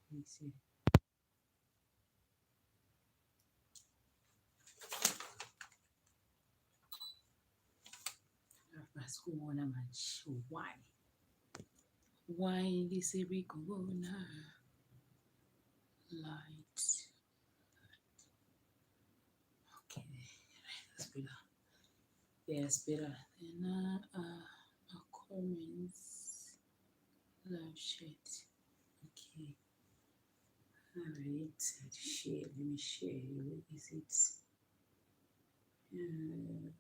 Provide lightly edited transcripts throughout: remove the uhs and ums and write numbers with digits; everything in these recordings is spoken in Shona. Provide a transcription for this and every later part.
See. Havasi kuona manje. Why? Why ndisiri kuona light? Okay, right, that's better. Yeah, it's better. Then comments, live chat. Okay. All right. Share. Let me share. Where is it? Live.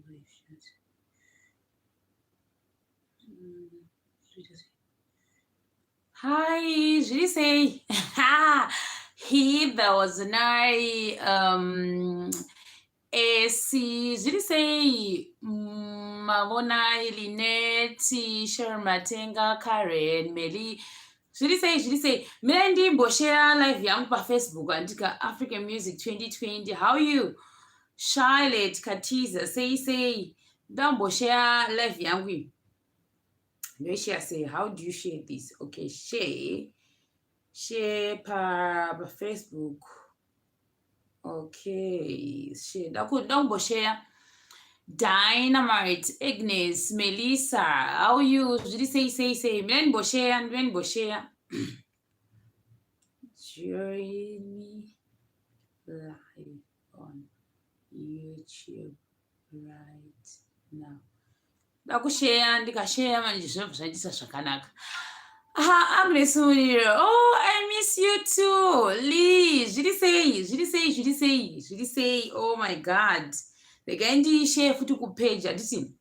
Live chat. Hi, zviri sei? Heather was nai esi zviri sei? Mavonai Lineti, Sharon Matenga, Karen, Meli. Zviri sei, zviri sei? Mirai ndimboshare live yangu paFacebook andika African Music 2020. How are you? Charlotte Katiza, sei sei? Ndamboshare live yangu iyi. Ndoishare sei? How do you share this? Okay, share. Share pa Facebook. Okay, share. Ndakumboshare. Dynamite, Agnes, Melissa, how are you? Zviri sei sei sei? Mirai ndimboshare, mirai ndimboshare. Join me live on YouTube right now. Ndakushare, ndikashare manje zvinobva zvaitisa zvakanaka. Ah, Agnes Muriro. Oh, I miss you too. Lee, zviri sei? Zviri sei? Zviri sei? Zviri sei? Oh my God. Regai ndishare futi kupage handiti?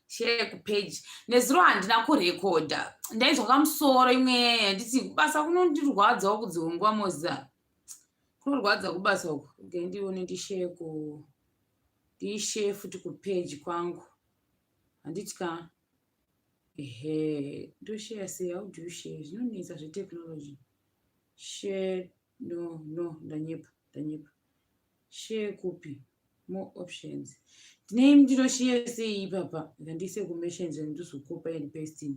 Share kupage. Nezuro handina kurekodha. Ndainzwa kamusoro imwe handiti basa kunondirwadzawo kudzingwa moza. Kunorwadza kubasa uku. Regai ndione ndishare ku ndishare futi kupage kwangu. Handiti ka? Ehe, ndoshare sei? How do you share? Zvinonetsa zvetechnology. Share, no, no, ndanyepa, ndanyepa. Share kupi? More options. Ndine ndinoshare sei ipapa? Ngandiise kumessenger ndizokopa and pasting.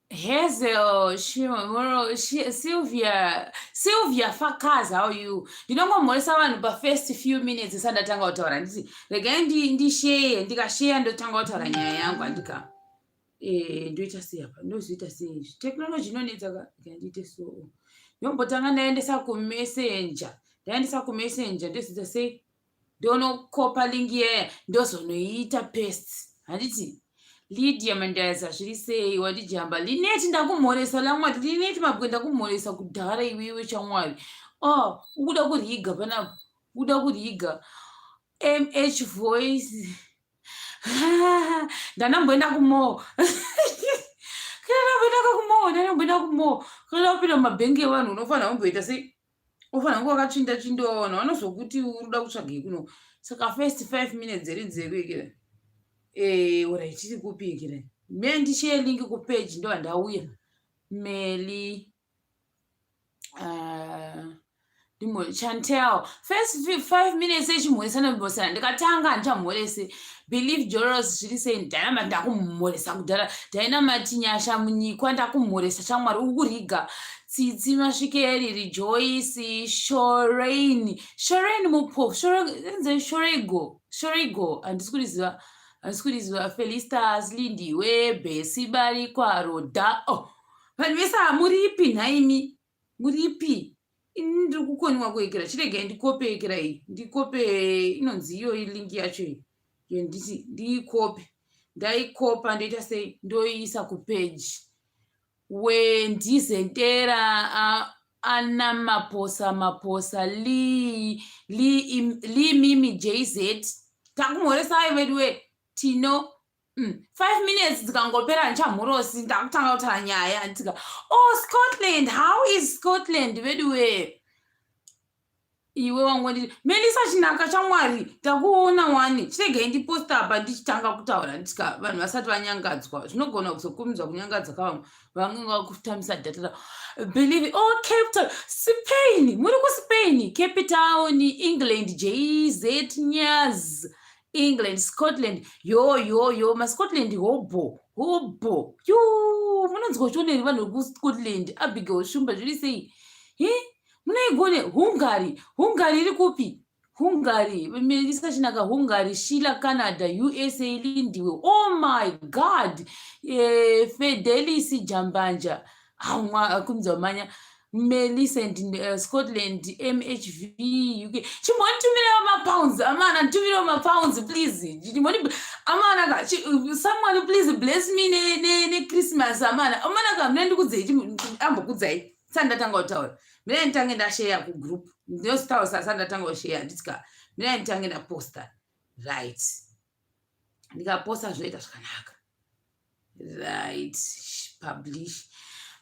Hazel, Shimoro, Sylvia, Sylvia Fakaz, how are you? Ndinongomhoresa vanhu pa first few minutes isati ndatanga kutaura. Nditi regai ndishare, ndikashare ndotanga kutaura nyaya yangu andika. Ndoita sei apa? Ndozoita sei izvi? Technology inonetsa ka. Regai ndiite so. Ndombotanga ndaendesa kumessenger. Ndaendesa kumessenger ndozoita sei? Ndonokopa link yeya ndozonoiita paste. Handiti? Lydia Mandaza zviri sei wandijamba Lineti ndakumhoresa lamwari Lineti mabwe ndakumhoresa kudhara iwewe chamwari oh ukuda kuriga panapa ukuda kuriga mh voice ndanamboenda kumoo ndanamboenda kumoo ndanamboenda kumoo kana kupinda mumabhengi evanhu unofanira kumboita sei unofanira kunge wakatsvinda tsvindawo vanhu vanozokuti uri kuda kutsvagei kuno saka first 5 minutes dzeri dzekuekera ora ichiri kupi ekera me ndishare link kupage ndobva ndauya Meli ndimo Chantel first 5 minutes echimhoresana mhoresa ndikatanga handichamhorese Believe Joros zviri sei Dynamite ndakumhoresa kudhara Dynamite Nyasha Munyikwa ndakumhoresa chamwari uri kuriga Tsitsi Masvikeri Rejoice Shorain Shorain Mupofu Shorego Shorego handisi kuriziva handisi kuriziva Felistas Lindiwe Besi Barikwa Roda oh vanhu vese hamuripi nhaimi muripi ini ndiri kukoniwa kuekera chiregai ndikope ekera iyi ndikope inonzi iyoyi link yacho iyi yenditi ndiikope ndaikopa ndoita sei ndoiisa kupage Wendizentera ana Maposa Maposa Lee Lee Lee Mimi JZ takumhoresai veduwe tino 5 minutes dzikangopera handichamhorosi ndakutanga kutaura nyaya handika oh Scotland how is Scotland veduwe iwe wangonditi Melisa chinaka chamwari takuona wani chiregai ndiposta apa ndichitanga kutaura nditika vanhu vasati vanyangadzwa zvinogona kuzokurumidza kunyangadza kavamwe vange vakutambisa data ravo believe oh Cape Town Spain muri kuSpain Cape Town England JZ Nyaz England, Scotland, yo yo yo, maScotland hobho hobho yo, munonzwa uchioneri vanhu vekuScotland. Abigail Shumba, zviri sei? Hi, munoigone. Hungary, Hungary iri kupi? Hungary, Melissa Chinaka, Hungary, Sheila, Canada, USA, Lindiwe, oh my God, Fedelis Jambanja, akumidza manya, Melissa and Scotland, MHV, UK. Chimbonditumirawo mapounds, amana, nditumirewo mapounds, please. Chimboni, amana ka, someone please bless me ne Christmas, amana. Amana ka, muna ndikudzei, ambokudzai. Sani ndatanga kutaura. Mina nditange ndasheya kugroup. Ndinozotaura sasa ndatanga kusheya, nditsika. Mina nditange ndaposta. Right. Ndikaposta zvoita zvakanaka. Right. Publish.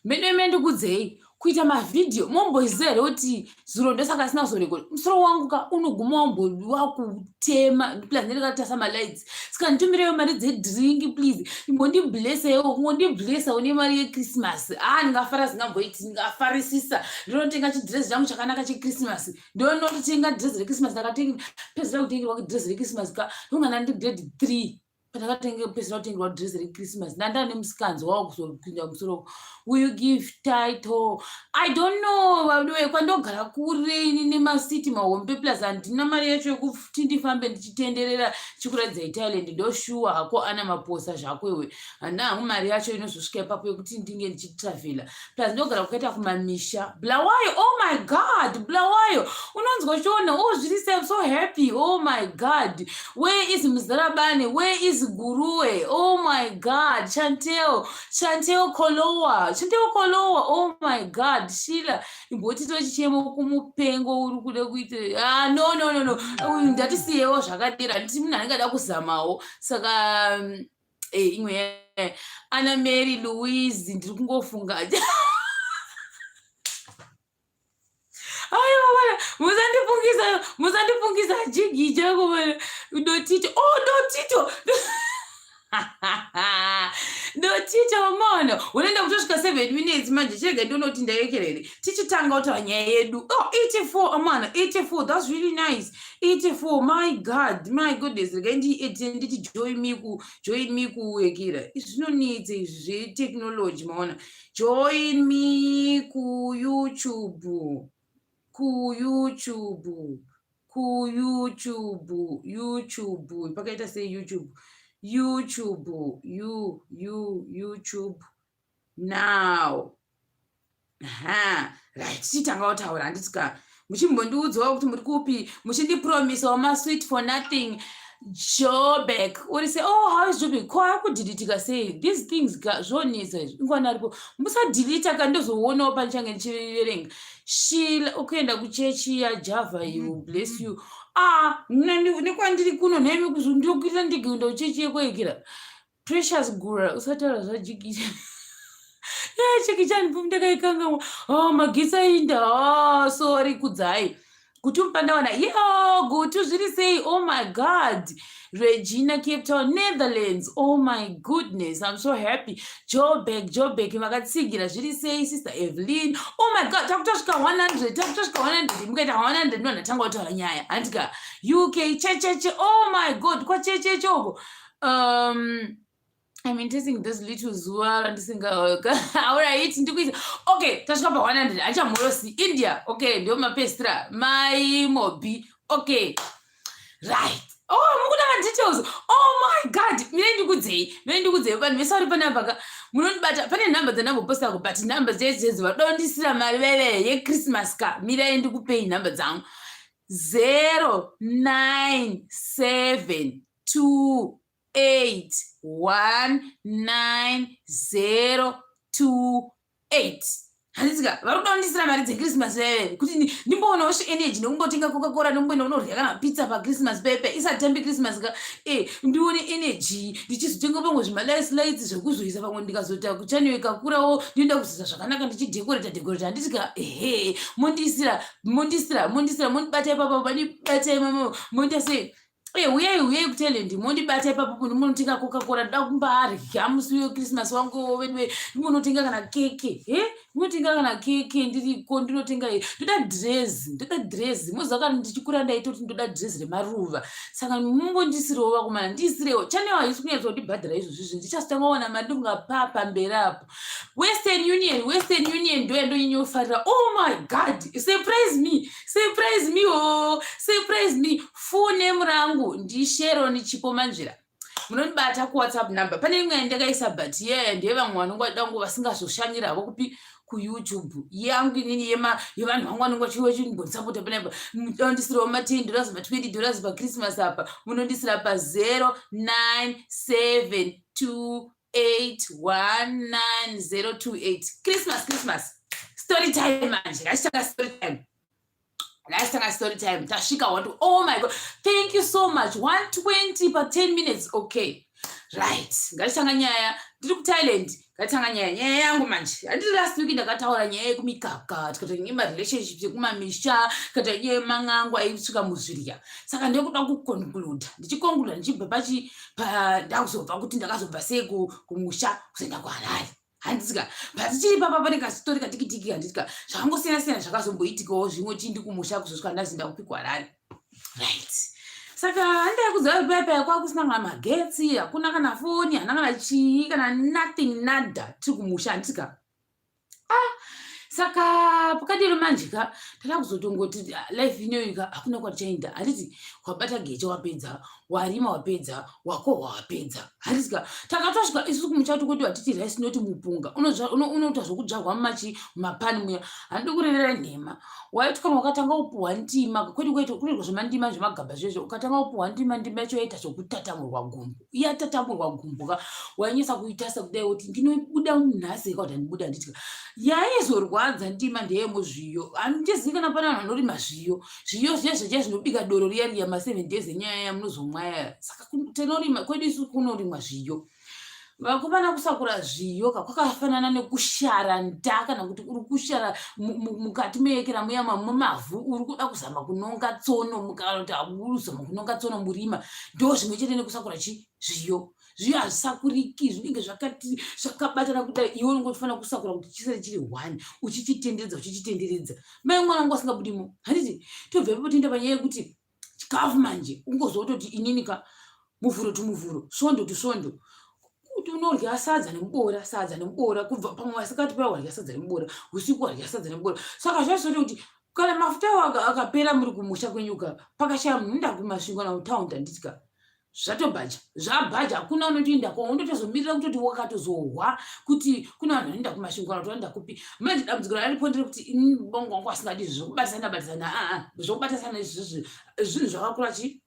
Mene mene ndikudzei kuita mavhidhiyo. Momboziva here kuti zuro ndosaka asina kuzorekoda musoro wangu ka? Unoguma wakutema, plus ndikatasa malights. Saka nditumirewo mari dzedrink, please. Imbondiblesewo, kungondiblesawo nemari yeChristmas. A, ndingafara zingamboiti, ndingafarisisa. Ndinotenga chidhirezi changu chakanaka cheChristmas. Ndonototenga dhirezi reChristmas. Ndakatenga pedzera kutengerwa dhirezi reChristmas ka, ndongana ndi grade 3 pandakatenga pedzera kutengerwa dhirezi reChristmas. Ndanda nemusikanzi wava kuzopinda musoro. Will you give title? I don't know, vaduwe. Kwandogara kure ini nemasiti mahombe, plus handina mari yacho yekuti ndifambe ndichitenderera chikuratidzai Thailand. Ndoshuwa hako, ana maposa zvako iwe. Handina hangu mari yacho inozosvika ipapo yekuti ndinge ndichitravhela, plus ndogara kukaita kumamisha. Bulawayo, oh my God, Bulawayo, unonzwa chiona. Oh, zviri sei? I'm so happy. Oh my God, where is Muzarabani? Where is Guruwe? Oh my God, Chantel, Chantel Kolowa, Chantel Kolowa, oh my God. Shila, imboti tochichemo kumupengo uri kuda kuita. Ah, no, no, no, no, uyu ndatisiyewo zvakadera. Nditi munhu anenge ada kuzamawo. Saka imwe ana Mary Louise, ndiri kungofunga. Aiwa bana, musandifungisa, musandifungisa jigi chako bana. Dotito, oh, Dotito, Dotito mono unoenda kutosvika 7 minutes manje. Chirega ndionoti ndayekerere tichitanga kutaura nyaya yedu. Oh, 84, amana, 84, that's really nice. 84, my God, my goodness. Regai ndiedite, nditi join me ku join me kuwekera. Izvi zvinonetsa izvi zvetechnology, maona. Join me kuYouTube, kuYouTube, kuYouTube, YouTube pakaita sei? YouTube, YouTube, you you YouTube now. Ha, right, tichitanga kutaura, handiti? Muchimbondiudzawo kuti muri kupi, muchindipromisawo masweet for nothing. Jobek, uri sei? Oh, how is Jobek? Ko ari kudhilitika sei? These things ka, zvonetsa izvi. Ingwana aripo, musadhilita ka, ndozoonawo pandichange ndichiverenga. Shila, ukuenda kuchechi yaJava? You bless you. Ah, nekwandiri kuno nhaimi, ndinokuita ndigoenda kuchechi yekwaikira. Precious Gura, usataura zvajikisha chikichani ndakaikangamwa. Oh, magitsi ainda. Oh, sorry, kudzai kuti mupandawana. Yo, Gutu, zviri sei? Oh my God, Regina, Cape Town, Netherlands, oh my goodness, I'm so happy. Jobek, Jobek, makatsigira, zviri sei, Sister Evelyn? Oh my God, takutosvika 100, takutosvika 100. Mukaita 100 ndo ndatanga kutaura nyaya, handika? UK, checheche, oh my God, kwachecheche uko. I'm interesting this little zuva randisinga. Alright, ndikuisa. Okay, tasvika pa100. Achamhorosi, India, okay, ndo mapestra mai Mobi. Okay, right. Oh, mukuda madetails? Oh my God, mine ndikudzei, mine ndikudzei. Vanhu vese vari panapa ka, munondibata pane nhamba dzandambopostako, but nhamba dzedzedzo vadondisira mari veve yeChristmas ka. Mirai ndikupei nhamba dzangu: 097 2 8 1 9 0 2 8. Handitsika vari kuda kundisira mari dzeChristmas veve kuti ndimboonawo energy nekumbotenga Coca-Cola, nekumboenda kunorya kana pizza paChristmas pepe isati tambi Christmas ka. Ndione energy ndichizotenga pamwe zvimalights lights zvekuzoisa pamwe. Ndikazoita kuchannel ikakurawo, ndinoenda kuzoita zvakanaka ndichidhekoreta dhekoreta, handitika? Ehe, mondisira, mondisira, mondisira, mondibata ipapa, mandibata imamo, mondiita sei? Eh, huyai huyai kuthailand mondibata ipapo munhu munotenga coca-cola ndoda kumbaarya musi wechristmas wangu veduwe munotenga kana keke he ndinotenga kana keke ndiriko ndinotenga ndoda dress ndoda dress moziva kana ndichikura ndaitoti ndoda dress remaruva saka mungondisirewo vakomana ndisirewo channel haisi kunyatsondibhadhara izvozvizvi ndichazotanga kuwana mari ndokunga pa pamberi apo Western Union, Western Union ndo yandonyanya kufarira. Oh my God, surprise me, surprise me, oh, surprise me. Full name rangu ndiSharon Chipo Manzvira. Munondibata kuWhatsApp number. Pane imwe yandakaisa but yeah, ndeye vamwe vanongoda ngo vasingazoshanyira havo kupi kuYouTube. Yangu inini yema yevanhu vangu vanonga vachimbondisapota panapa. Munondisirawo ma $10 ma $20 paChristmas apa. Munondisira pa 0972 819028. Christmas, Christmas story time manje. Ngachitanga story time, ngachitanga story time. Tasvika one. Oh my God, thank you so much. 120 pa 10 minutes. Okay, right, ngachitanga nyaya. Ndiri kuThailand. Ngatanga nyaya, nyaya yangu manje. Handiti last week ndakataura nyaya yekumikaka, tikataura nyaya yemarelationships ekumamisha, tikataura nyaya yeman'ango aisvika muzvirya. Saka ndekuda kuconcluda, ndichiconcluda ndichibva pachi ndakuzobva kuti ndakazobva sei kumusha kuzoenda kuHarare, handitika? But tichiri papa pane kasitori katikitiki, handitika? Zvakangosiyana siyana zvakazomboitikawo zvimwe chindi kumusha kuzosvika ndazinda kupi, kuHarare, right? Saka handai kuziva paya kwakusina kana magetsi, hakuna kana foni, hana kana chii, kana nothing, nada. Tiri kumusha, handitika? Ah, saka pakadero manje ka tada kuzotongoti, ah, life inoyi ka hakuna kwatichaenda, handiti? Wabata geche wapedza, warima wapedza, wakohwa wapedza, handiti ka? Takatosvika isusu kumuchato kwedu, hatiti rice noti mupunga unoita zvokudzvarwa mumachi mumapani muya. Handidi kurevera nhema. Waiti kana wakatanga kupuhwa ndima kwedu, kwetu kunoitwa zvemandima zvemagaba zvezvo, ukatanga kupuhwa ndima, ndima yacho yaita zvokutatamurwa gumbo. Yatatamurwa gumbo ka, wainyatsa kuita sekudai kuti ndinobuda munhasi ka kuti handibuda, handiti? Yaizorwadza ndima ndeyemuzviyo. Handizivi kana pane vanhu vanorima zviyo. Zviyo zviya zvachiya zvinobika doro riya riya ma7 days enyaya yamunozomwa. Saka tinorima kwedu isu kunorimwa zviyo. Vakomana, kusakura zviyo ka kwakafanana nekushara nda kana kuti uri kushara mukati meekera muya mumavhu, uri kuda kuzama kunonga tsono, kana kuti uri kuzama kunonga tsono murima. Ndo zvimwe chete nekusakura chi zviyo. Zviyo hazvisakuriki, zvinenge zvakati zvakabatana kudai. Iwe unenge uchifanira kusakura kuti chisare chiri one, uchichitenderedza, uchichitenderedza. Mai mwana wangu asingabudimo, handiti? Tobva ipapo toenda panyaya yekuti chikafu manje. Ungozototi inini ka Muvhuro to Muvhuro, Svondo to Svondo, kuti unorya sadza nemuboora, sadza nemuboora. Kubva pamwe masikati paya warya sadza nemuboora, usiku warya sadza nemuboora. Saka zvaisoti kuti kana mafuta awo akapera muri kumusha kwenyuka, pakashaya munhu unda kuMasvingo kana kutaundi, handitika? Zvatobhaja, zvabhaja, hakuna unotoenda kwa undotozomirira kutoti wakatozohwa kuti kuna vanhu vanoenda kuMasvingo kana kuti vanoenda kupi. Manje dambudziko raripo nderekuti bongo wangu asingadi izvi zvokubatisana batisana. Aa, zvokubatisana izvizvi zvinhu zvakakura chi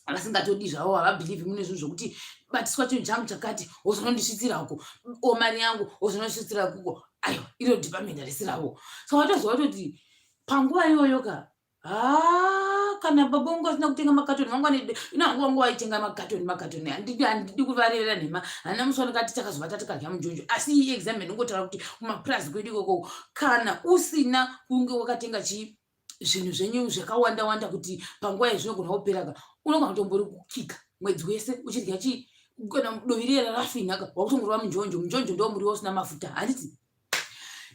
vasingatodi zvavo. Havabhilivhi mune zvinhu zvokuti batiswa chinhu changu chakati, wozonondisvitsira uko, o mari yangu wozonondisvitsira kuko. Aiwa, iro department harisi ravo. Saka watoziva kutoti panguva iyoyo ka, ha, kana baba vangu vasina kutenga makatoni vangu ino hangu vangu vaitenga makatoni, makatoni. Handidi kuvarevera nhema. Handina musi wandikati takazovata tikadya munjonjo. Asi iyi example ndingotaura kuti kumapurazi kwedu ikoko, kana usina kunge wakatenga chii zvinhu zvenyu zvakawanda wanda kuti panguva yezvinogona kuperaka, unogona kutombori kukika mwedzi wese uchidya chii. Kana dovi riya rafinha ka, wakutongorova munjonjo. Munjonjo ndo muriwo usina mafuta, handiti?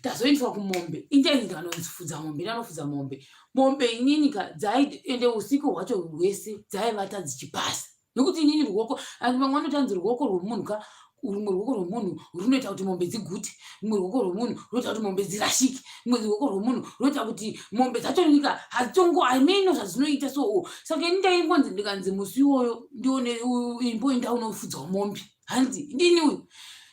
Tazoendeswa kumombe. Indaini ndikanonzifudza mombe, ndanofudza mombe. Mombe inini ka dzaiende usiku hwacho hwese dzaivata dzichipasa, nekuti inini ruoko, vamwe vanoti anzi ruoko rwemunhu ka, rumwe ruoko rwemunhu runoita kuti mombe dzigute, rumwe ruoko rwemunhu runoita kuti mombe dzirashike, rumwe ruoko rwemunhu runoita kuti mombe dzatonyika hadzitongo hameno zvadzinoita. So saka ini ndaingonzi ndikanzi musi iwoyo ndione imboenda unofudzawo mombe, hanzi ndini uyu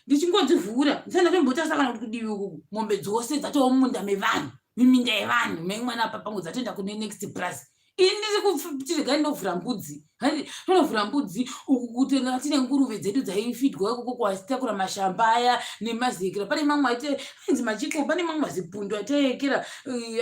ndichingodzivhura ndisati ndatombotarisa kana kuti kudivi ukuku, mombe dzose dzatova mumunda mevanhu, miminda yevanhu. Mai mwana apa pamwe dzatoenda kune next plus. Ini ndiri kuti regai ndovhura mbudzi, handi tonovhura mbudzi uku kutenga. Tine nguruve dzedu dzaifidwa ikoko kwaitakura mashamba aya nemazekera. Pane mamwe aite ainzi machiko, pane mamwe mazipundo ataiekera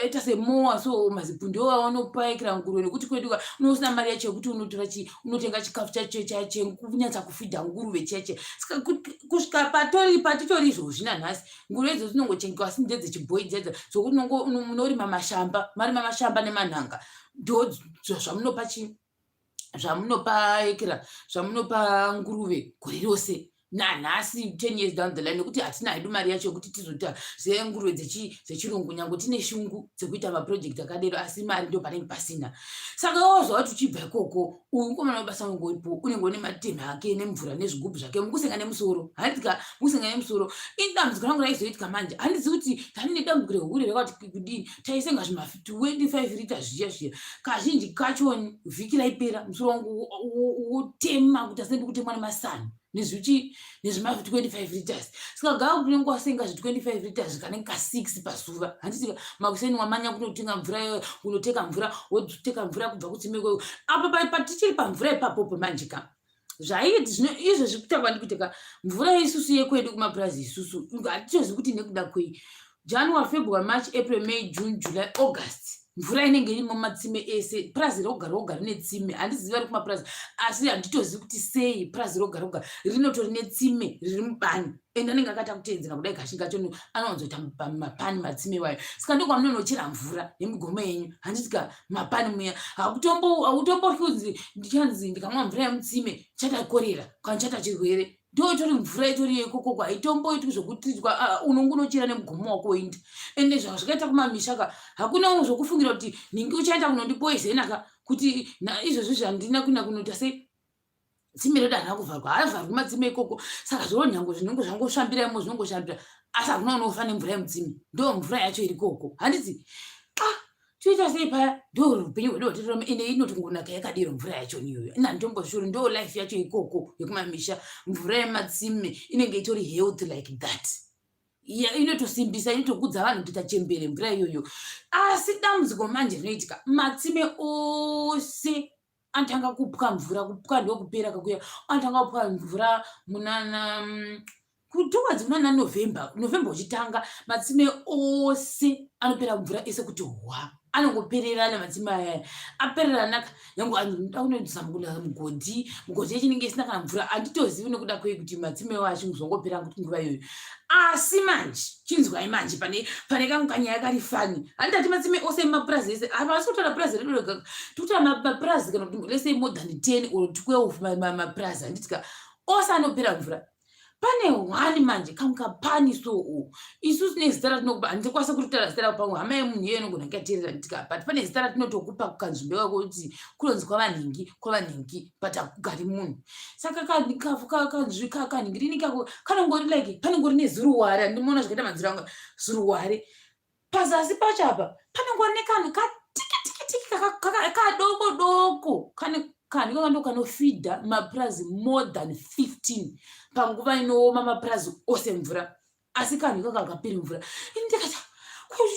aita semoa. So mazipundo iwawo anopaekera nguruve, nekuti kwedu ka unosina mari yacho yekuti unotora chi unotenga chikafu chacho chekunyatsa kufidha nguruve cheche. Saka kusvika patori patitori izvozvi nanhasi, nguruve idzo dzinongochengetwa, asi ndedzechibhoi dzedza dzokuti munorima mashamba, marima mashamba nemanhanga, ndo zvamunopa chi Zvamunopa ekera, zvamunopa nguruve gore rose nanhasi, 10 years down the line, nekuti hatina hedu mari yacho yekuti tizoita zvenguruve dzechirungu, nyange tine shungu dzekuita maproject akadero, asi mari ndo panenge pasina. Saka wozva kuti uchibva ikoko, uyu mukomana webasa unenge uripo, unenge une mateme ake nemvura nezvigubhu zvake, mukusenga nemusoro, handitika mukusenga nemusoro. Ini dambudziko rangu raizoitika manje, handizivi kuti tani nedambudziko rehure rakati kudini. Taisenga zvima 25 lita zviya zviya, kazhinji kacho vhiki raipera musoro wangu wotema kuti asende kutemwa nemasanhu nezvichi nezvima 25 liters. Saka gaa unenge wasenga zvi 25 liters kanenge ka 6 pazuva, handiti? Makuseni wamanya kunotenga mvura, kunoteka mvura, woteka mvura kubva kutsime ikoko. Apa patichiri pamvura ipapopo manje ka, zvaiiti zvino izvezvi kuita kwandikuita ka, mvura isusu yekwedu kumapurazi isusu hatitozivi kuti nekuda kwei. January, February, March, April, May, June, July, August, mvura inenge irimo matsime ese. Purazi roga roga rine tsime. Handizivi vari kumapurazi, asi handitozivi kuti sei purazi roga roga rinotori netsime riri mubani, ende anenge akaita kuteedzera kudai. Kazhinji kacho anowanzoita mapani matsime wayo. Saka ndokwamunonochera mvura nemigomo yenyu, handitika mapani muya. Hautomboryi kunzi ndichanzi ndikamwa mvura yemutsime chata korera kana chata chirwere. Ndoitori mvura itori ikokoko, haitomboitwi zvokutidzwa. Unonge unochera nemugomo wako woinda. Ende zvakaita kumamisha ka, hakuna zvokufungira kuti nhingi uchaenda kunondipoizena ka, kuti izvozvi zvandina kuenda kunoita sei, tsime redu harina kuvharwa, haavharwi matsime ikoko. Saka zviro nyange zvinenge zvangosvambira imo, zvinongoshambira, asi hakuna unofa nemvura yemutsime. Ndo mvura yacho iri ikoko, handiti? Ah, toita sei paya? Ndo upenyu hwedu hwatirarama, ende inoti kungonaka yakadero mvura yacho niyoyo. Ina nditombozvishori, ndo life yacho ikoko yekumamisha. Mvura yematsime inenge itori health like that, inotosimbisa, inotokudza vanhu kuti tachembere mvura iyoyo. Asi dambudziko manje rinoitika, matsime ose anotanga kupwa mvura. Kupwa ndokupera kakuya, anotanga kupwa mvura munana towards munana November. November uchitanga, matsime ose anopera mvura ese kuti hwa, anongopererana matsime aya. Apereranaka, nyange anoda kunozama kuda mugodhi, mugodhi yacho inenge isina kana mvura. Handitozivi nekuda kwei kuti matsime acho achingozongopera nguva iyoyo. Asi manje chinzwai manje, pane kamwe kanyaya kari funny. Handitati matsime ose emumapurazi ese apa, asi kutaura purazi redu rega, tikutaura mapurazi kana kuti let's say more than 10 or 12 mapurazi, handitika ose anopera mvura. Pane one manje, kamwe kapani so isusu tine zita ratinokupa. Handikwanisa kuritaura zita rako, pamwe hama yemunhu iyoyo inogona kuyateerera, nditika, but pane zita ratinotokupa kukanzvimbo ikako kuti kunonzi kwavanhingi, kwavanhingi, but hakugari munhu. Saka kanhingirini kako kanongori like panongori nezuruware, handimoona zvakaita madziro anga zuruware. Pazasi pacho apa panongori nekanhu katiki tiki tiki kadoko doko. Kane kanhu ikaka ndo kanofidha mapurazi more than 15 panguva inooma mapurazi ose mvura, asi kanhu ikaka hakaperi mvura. Ini ndikati,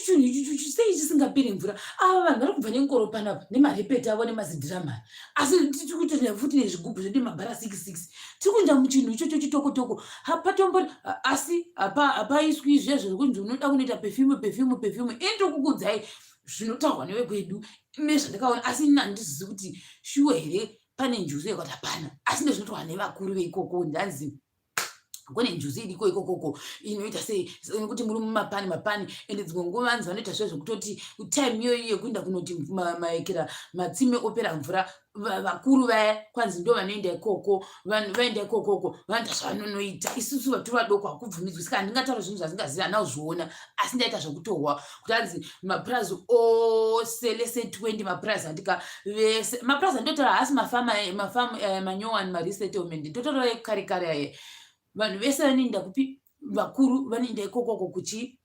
chinhu ichi sei chisingaperi mvura? Ava vanhu vari kubva nengoro panapa nemarepeti avo nemazidhirama, asi tiri kutoenda futi nezvigubhu zvedu, mabhara 66, tiri kuenda muchinhu ichocho chitokotoko. Hapatombori, asi hapaiswi zvezvo zvekunzi unoda kunoita perfume, perfume, perfume. Ini tokukudzai zvinotaurwa nevekwedu nezvandakaona, asi ini handizivi kuti shuwa here pane njuzu yekuti hapana, asi ndezvinotaurwa nevakuru veikoko. Ndanzi kune njuzu iriko ikokoko inoita sei nekuti muri mumapani mapani, ende dzimwe nguva vanzi vanoita zve zvekutoti time iyoyo yekuenda kunoti maekera matsime opera mvura, vakuru vaya kwanzi ndo vanoenda ikoko. Vaenda ikokoko vanoita zvavanonoita. Isusu vaturi vadoko hakubvumidzwi, saka handingataura zvinhu zvazingazivi, hana kuzviona, asi ndaita zvekutohwa kuti hanzi mapurazi ose lese 20 mapurazi, handika vese mapurazi andotaura haasi mafama, mafamu manyowani, maresettlement, ndotaura ekare kare aye. Vanhu vese vanoenda kupi? Vakuru vanoenda ikokoko kuchi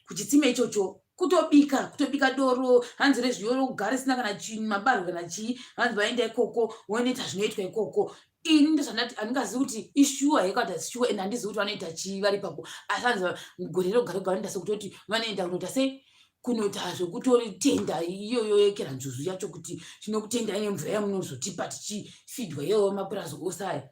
kuchitsime ichocho kutobika, kutobika doro, hanzi rezviyo rokugara risina kana chinhu, mabarwe kana chii. Hanzi vaenda ikoko vonoita zvinoitwa ikoko. Ini ndozvandati, handingazivi kuti ishuwa here kana kuti shuwa, ende handizivi kuti vanoita chii vari ipapo, asi hanzi gore roga roga vanoita sekutoti vanoenda kunoita sei, kunoita zvekutoritenda iyoyo yekera njuzu yacho, kuti tinokutendai nemvura yamunozotipa tichifidwa iyoyo mapurazi ose aya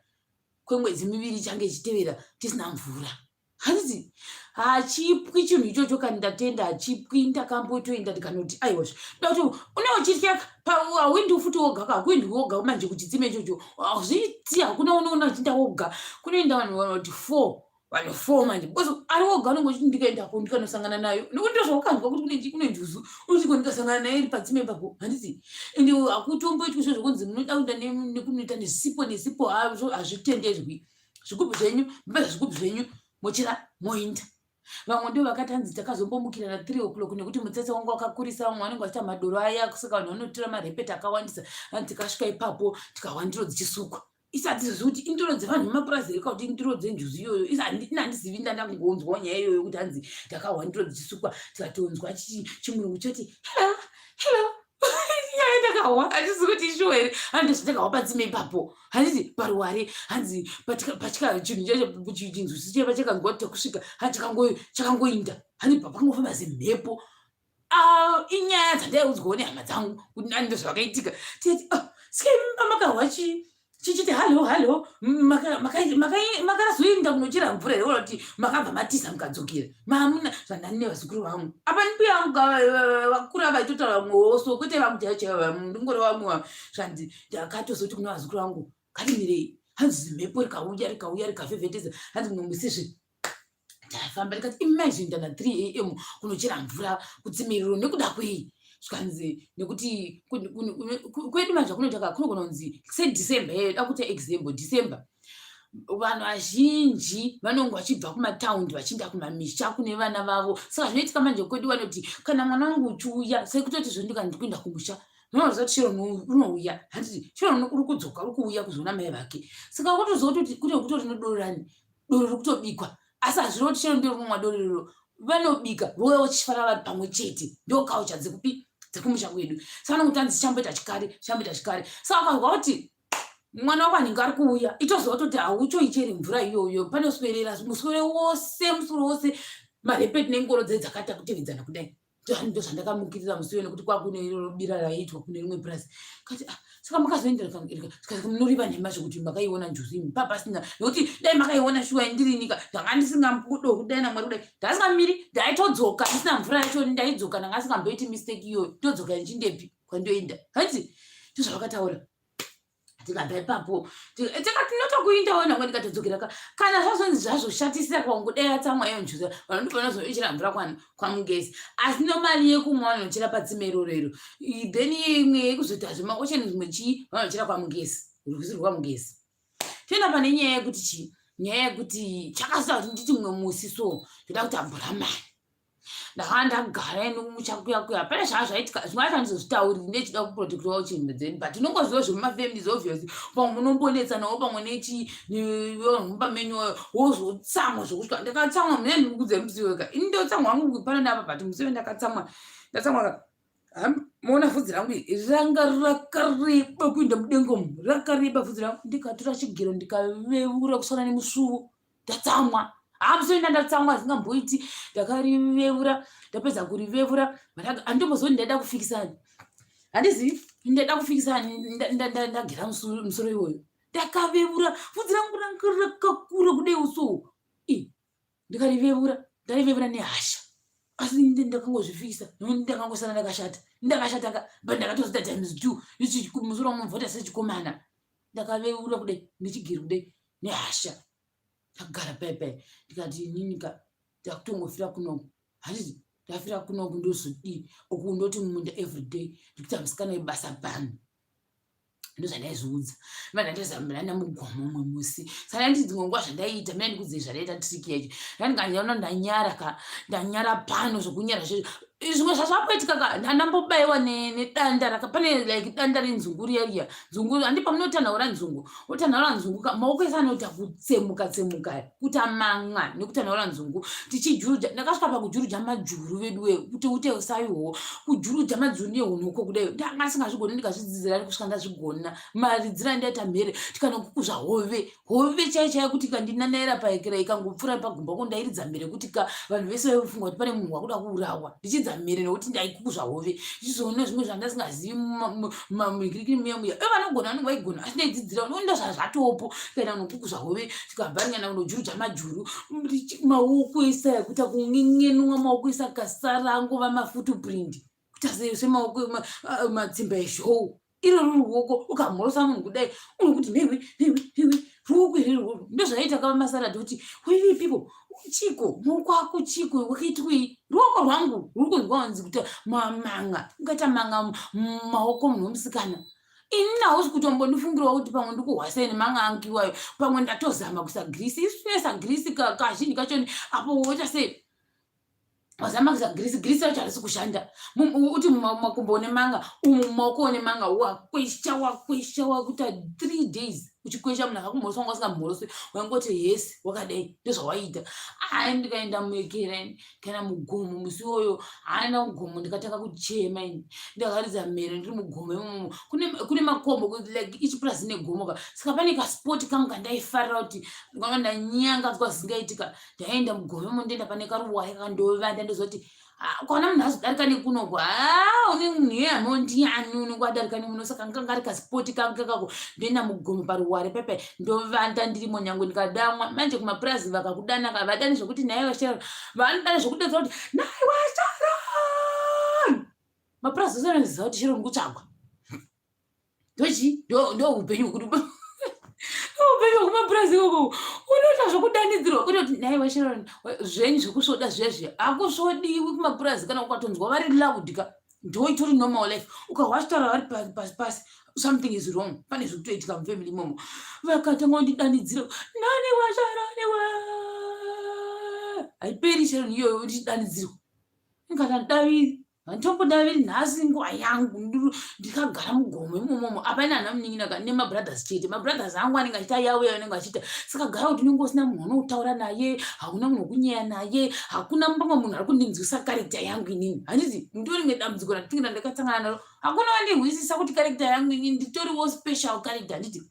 kwemwedzi miviri ichange ichitevera tisina mvura. Handiti hachipwi chinhu ichocho? Kani ndatenda, hachipwi. Ndakambotoenda ndikanoti aiwazve da kuti une uchitya, hauendi futi woga ka, hakuendi woga manje kuchitsime ichocho, hazviiti. Hakuna unoona uchienda woga, kunoenda vanhu vanoti four. Vanhu four manje because ari woga unenge uchiti ndikaendako ndikanosangana nayo nekuti ndozvaukanzwa kuti kune njuzu unoti ko ndikasangana nayo iri patsime ipapo handiti ende hakutomboitwi zvo zvekunzi munoda kuenda nekunoita nesipo nesipo hazvitenderwi. Zvigubhu zvenyu mupedza zvigubhu zvenyu mochera moinda. Vamwe ndo vakati hanzi takazombomukira na 3 o'clock nekuti mutsetse wanga wakakurisa, vamwe vanenge vachiita madoro aya saka vanhu vanotora marepeti akawandisa. Hanzi tikasvika ipapo tikawa ndiro dzichisukwa. Isi hatizivi kuti indiro dzevanhu vemapurazi here kana kuti indiro dzenjuzu iyoyo. Isi ini handizivi, ndandangonzwawo nyaya iyoyo kuti hanzi takahwa ndiro dzichisukwa tikatonzwa chimurungu choti hello hello. Nyaya ndakahwa handisi kuti ishuwa here, hanzi zvatakahwa patsime ipapo handiti paruware hanzi patyika chinhu chacho chinzusi chaiva chakanzwa kuti takusvika hanzi chakangoinda hanzi pangofamba semhepo. Ah, inyaya dzandaiudzwawo nehama dzangu kuti nani ndozvakaitika. Tikati oh, sike makahwa chii chichiti hallo hallo, makazoenda kunochera mvura here kana kuti makabva matiza mukadzokera mamuna zvandani nevazukuru vangu apa mbuya vangu vakura vaitotaura vamwewo so kwete vangu chaivo chaivo ndingori vamwe zvanzi ndakatozoti kune vazukuru vangu ngatimirei hanzi zimhepo rikauya rikauya rikavhevhetedza hanzi mumwe musizve ndafamba ndikati imagine ndana 3 am kunochera mvura kutsimiriro nekuda kwei zvikanzi nekuti kwedu manje kunoita ka kunogona kunzi sedecember yeyo da kuita example december vanhu vazhinji vanonge vachibva kumataundi vachienda kumamisha kune vana vavo saka zvinoitika manje kwedu vanoti kana mwana wangu uchiuya sekutoti zvondika ndikuenda kumusha unoziva kuti chero unouya handiti chero uri kudzoka uri kuuya kuzoona mai vake saka kutoziva kuti kune kutori nedorani doro riri kutobikwa asi hazvirevo kuti chero ndiro rinomwa doro iroro vanobika vouya vachifara vari pamwe chete ndo culture dzekupi dzekumusha kwedu saka vanongotanzi chamboita chikari chamboita chikari saka ukanzwa kuti mwana wako anenge ari kuuya itoziva kutoti hauchoicheri mvura iyoyo panoswerera muswere wose muswere wose marepeti nengoro dze dzakaita kutevedzana kudai ndozvandakamukirira musi uyo nekuti kwakune iroro bira raiitwa kune rimwe purazi kati ah, saka makazoendera munoriva nhema zvekuti makaiona njuzu imi papasina nekuti dai makaiona shuwa ndirinika ndanga ndisingabudo kudai namwari kudai ndasingamiri ndaitodzoka ndisina mvura yacho ndaidzoka ndanga singamboiti mistake iyoyo ndodzoka ndichindepi kwandoenda hanzi ndozvavakataura tikabva ipapo tikati tinotokuindawo nangwe ndikatodzokera ka kana zvazonzi zvazvoshatisira kwangu dai atsamwa iyo njuza vanhu ndipo vanozoichera mvura kwamugezi asi nomari yekumwa vanochera patsime iroro iro then imwe yekuzoita zvemaocean zvimwe chii vanochera kwamugezi rwizi rwamugezi toenda pane nyaya yekuti chii nyaya yekuti chakazoita kuti nditi mumwe musi so ndoda kuti abhuramani ndakanga ndagara ini muchakuya kuya pane zvaa zvaitika zvimwe zvacho handizozvitauri ndechida kuprotectawo chinhu dzeni but unongoziva zvemumafamilies obviously pamwe munombonetsanawo pamwe nechi mumba menyu wozotsamwa zvokusvika ndakatsamwa mune ndikukudze musi wega ini ndotsamwa hangu pano neapa but musi we ndakatsamwa ndatsamwa moona vhudzi rangu iri ranga rakareba kuenda mudenga umu rakareba vhudzi rangu ndikatora chigero ndikaveura kusana nemusuwo ndatsamwa hamusoenda ndatsamwa asingamboiti ndakarivevura ndapedza kurivevura handimbozoni ndaida kufikisani handizivi ndaida kufikisani ndagera musoro iwoyo ndakavevura vhudzi rangu ranga rakakura kudai uso ndikarivevura ndarivevura nehasha asi ndakangozvifikisa ndakangosara ndakashata ndakashata ka but ndakatozoita times two musoro wangu mvota sechikomana ndakaveura kudai nechigiri kudai nehasha ndakagara pai pai ndikati inini ka ndakutongofira kunoku handiti ndafira kunoku ndozodii uku ndoti mumunda everyday ndikuita musikana webasa pano ndozvandaizviudza vana ndazambirana mugomo umwe musi saka nditi dzimwe nguva zvandaiita mina ndikudzei zvandaiita trick yacho ndandinganyaona ndanyara ka ndanyara pano zvokunyara zvezvo zvimwe zvazvapoitika ka ndandambobaiwa nedanda raka pane like danda renzungu riya riya nzungu handi pamunotanhaura nzungu wotanhaura nzungu ka maoko ese anoita kutsemuka tsemuka kuita man'a nekutanhaura nzungu tichijuruja ndakasvika pakujuruja majuru veduwe kuti ute usaiwo kujuruja majuru nehunoko kudai ndanga ndisingazvigoni ndikazvidzidzira kusvika ndazvigona maridzira ndaita mhere tikanokukuza hove hove chai chai kuti ikandinanaira paekera ikangopfuura pagumba ko ndairidza mhere kuti ka vanhu vese vaifunga kuti pane munhu wakuda kuurawa ndichidza mhere nekuti ndaikukuzva hove ndichizoona zvimwe zvandasingazivi mumagirikiri muya muya e vanogona vanenge vaigona asi ndaidzidzira ndo zvazvatopo tikaenda kunokukuzva hove tikabva kunojurudza majuru maoko ese ekuita kun'en'enwa maoko ese akasara angova mafutuprint kuita semaoko matsimba ezhou. Iroro ruoko ukamhorosa munhu kudai unokuti newe newe newe ruoko here irworwo. Ndozvaita kava masaradi kuti wewe people chiko maoko ako chiko wakaitwei ruoko rwangu ruri kunzwa wanzi kuti mamanga ungaita manga mumaoko munhu wemusikana. Ini hausi kutombondifungirawo kuti pamwe ndikuhwa sei nemanga angu iwayo pamwe ndatozama kuisa girisi isu tinoisa girisi kazhinji kacho apo woita sei wazama kuisa girisi girisi racho harisi kushanda uti mumakumbo une manga umu mumaoko une manga wakwesha wakwesha wakuita 3 days uchikwesha munhu akakumhorosa wanga usingamhorosi waingoti yes wakadai ndozvawaiita ai ndikaenda muekera ini kana mugomo musi iwoyo haana mugomo ndikatanga kuchema ini ndakaridza mhere ndiri mugomo imomo kune makombo like each plus ine gomo ka saka pane kaspoti kangu kandaifarira kuti ndikanga ndanyangadzwa zvisingaitika ndaenda mugomo imomo ndoenda pane karuwaya kandovanda ndozoti ah, ukaona munhu azodarika nekunoko ah, une munhu iye ano ndiani unenge wadarika nemuno saka nganga ari kasipoti kangu kakako ndoenda mugomo paruware pepe ndovanda ndirimo nyangwe ndikadamwa manje kumapurazi vakakudana ka vadani zvekuti nhai washaron vanodana zvekudedza kuti nhai washaron mapurazi ose anoziva kuti sharon kutsvagwa ndochi ndo upenyu hwekuti upenyu hwekumapurazi ikoko unoita zvekudanidzirwa kwete kuti nhai washaron zvenyu zvekusvoda zvezve hakusvodiwi kumapurazi kana ukatonzwa vari loud ka ndo itori normal life ukahwa vachitaura vari pasi pasi something is wrong pane zviri kutoitika mufamily imomo vakatanga kundidanidzira nani washarani wa haiperi sharon iyoyo ndichidanidzirwa ingati Handitombodaviri nhasi nguva yangu ndikagara mugomo imomomo apa ina hana munin'ina ka nemabrothers chete mabrothers angu anenge achiita yavo yavanenge vachiita saka gara kuti unenge usina munhu unotaura naye hauna munhu wekunyeya naye hakuna mumwe munhu ari kundinzwisa karekta yangu inini handiti ndo rimwe dambudziko randinge ndakasangana naro hakuna vandihwisisa kuti karekta yangu inini nditoriwo special karekta handiti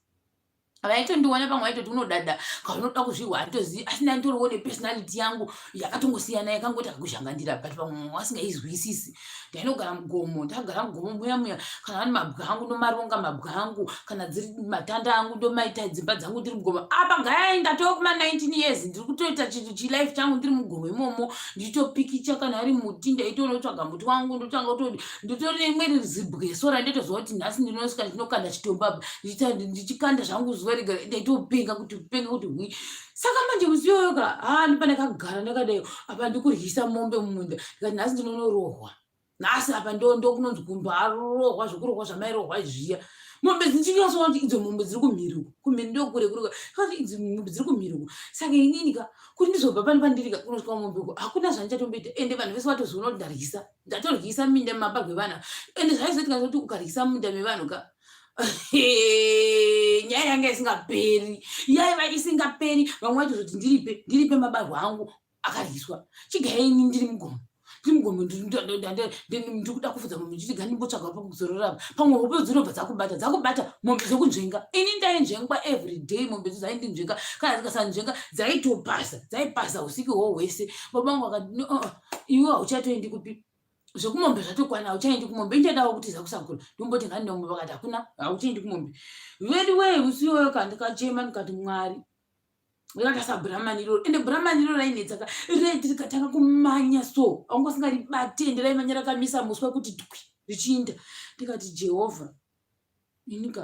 Vaitondiona pamwe vaitoti unodada kana unoda kuzvihwa handitozivi asi ndaitoriwo nepersonality yangu yakatongosiyana yakangoti kakuzhangandira but pamwe vasingaizwisisi ndainogara mugomo ndakagara mugomo muya muya kana vane mabwa angu ndomaronga mabwa angu kana dziri matanda angu ndomaita dzimba dzangu ndiri mugomo apa gayai ndatova kuma 19 years ndiri kutoita chilife changu ndiri mugomo imomo ndichitopikicha kana ari muti ndaitonotsvaga muti wangu ndotanga kutoti nditori neimwe zibweso randaitoziva kuti nhasi ndinosvika ndinokanda chitombo apa ndichikanda zvangu zuva rega ndaitopenga kuti kupenga kuti hwi saka manje musi iyoyo ka haa ndipandakagara ndakadai apa ndikuryisa mombe mumunda ndikati nhasi ndinonorohwa nhasi apa ndokunonzi kumbarohwa zvekurohwa zvamairohwa zviya mombe dzichinyatsoona kuti idzo mombe dziri kumhiri uku kumhiri ndokure kure kati idzi mombe dziri kumhiri uku saka inini ka kuti ndizobva pano pandiri ka kunosvika mombe uku hakuna zvandichatomboita ende vanhu vese vatozoona kuti ndaryisa ndatoryisa minda mumabagwe evana ende zvaizoitika zvekuti ukaryisa munda mevanhu ka nyaya yanga isingaperi yaiva isingaperi vamwe vaitozoti ndiripe ndiripe mabarwa angu akaryiswa chigaini ndiri mugomo ndiri mugomo ndiri kuda kufudza mombe ndichiti gandimbotsvaga pekuzorora apa pamwe hope dzinobva dzakubata dzakubata mombe dzokunzvenga ini ndainzvengwa every day mombe dzo dzaindinzvenga kana dzikasanzvenga dzaitopasa dzaipasa usiku hwo hwese baba vangu vakati uh, iwe hauchatoendi kupi zvekumombe zvatokwana hauchaendi kumombe inchadawo kutiza kusakura ndomboti ngandindombe vakati hakuna hauchaendi kumombe vedu wee usi iwoyo ka ndikachema ndikati mwari rakasa bhuramani iroro ende bhuramani iroro rainetsa ka redi rikatanga kumanya so aunga usingaribati ende raimanya rakamisa muswe kuti twi richiinda ndikati jehovha inika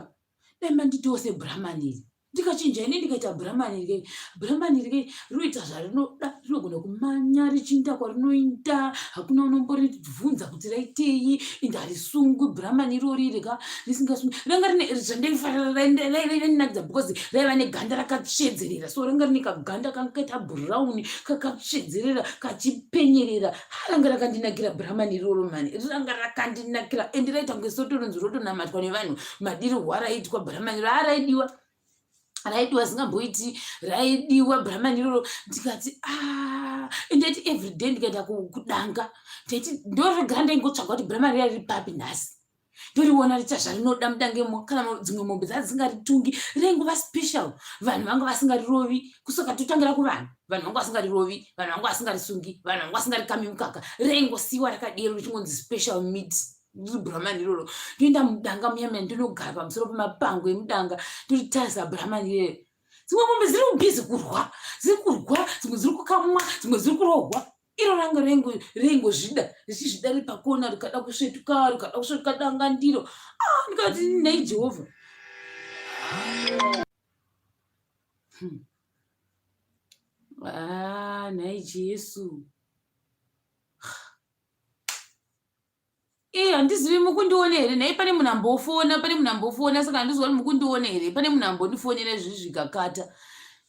dai manditiwo sebhuramani iri ndikachinja ini ndikaita bhuramani rike bhuramani rike rinoita zvarinoda rinogona kumanya richiinda kwarinoinda hakuna unomboribvunza kuti raitei ende harisungwi bhuramani irori rika risingasungwi ranga rine zvandaifarira rainakidza because raiva neganda rakatsvedzerera so ranga rine kaganda kanga kaita bhurauni kakatsvedzerera kachipenyerera ranga rakandinakira bhuramani iroro mani ranga rakandinakira ende raita kunge soto rinzi rotonamatwa nevanhu madirihwa raiitwa bhuramani raaraidiwa raidiwa zingamboiti raidiwa bhuramani iroro ndikati ah, ndaiti everyday ndikaenda kudanga ndaiti ndorega ndaingotsvaga kuti bhuramani riya riri papi nhasi ndoriona richa zvarinoda mudangemo kana dzimwe mombe dzaa dzisingaritungi raingova special vanhu vanga vasingarirovi kusoka totangira kuvanhu vanhu vanga vasingarirovi vanhu vanga vasingarisungi vanhu vanga vasingarikami mukaka raingosiwa rakadero richingonzi special meat brahman iroro ndoenda mudanga muya muya ndinogara pamusoro pemapango emudanga ndoritarisa brahman irere dzimwe mombe dziri kubhizi kurwa dziri kurwa dzimwe dziri kukamwa dzimwe dziri kurohwa. Iro ranga raingozvida richizvida riri pakona rikada kusvetuka rikada kusvetuka danga ndiro. Ah, ndikati nhai Jehovha. Ah, nhai Jesu. Ee, handizivi mukundiona here nhai pane munhu ambofona pane munhu ambofona saka handiziva kuti mukundiona here pane munhu ambondifonera izvizvi zvikakata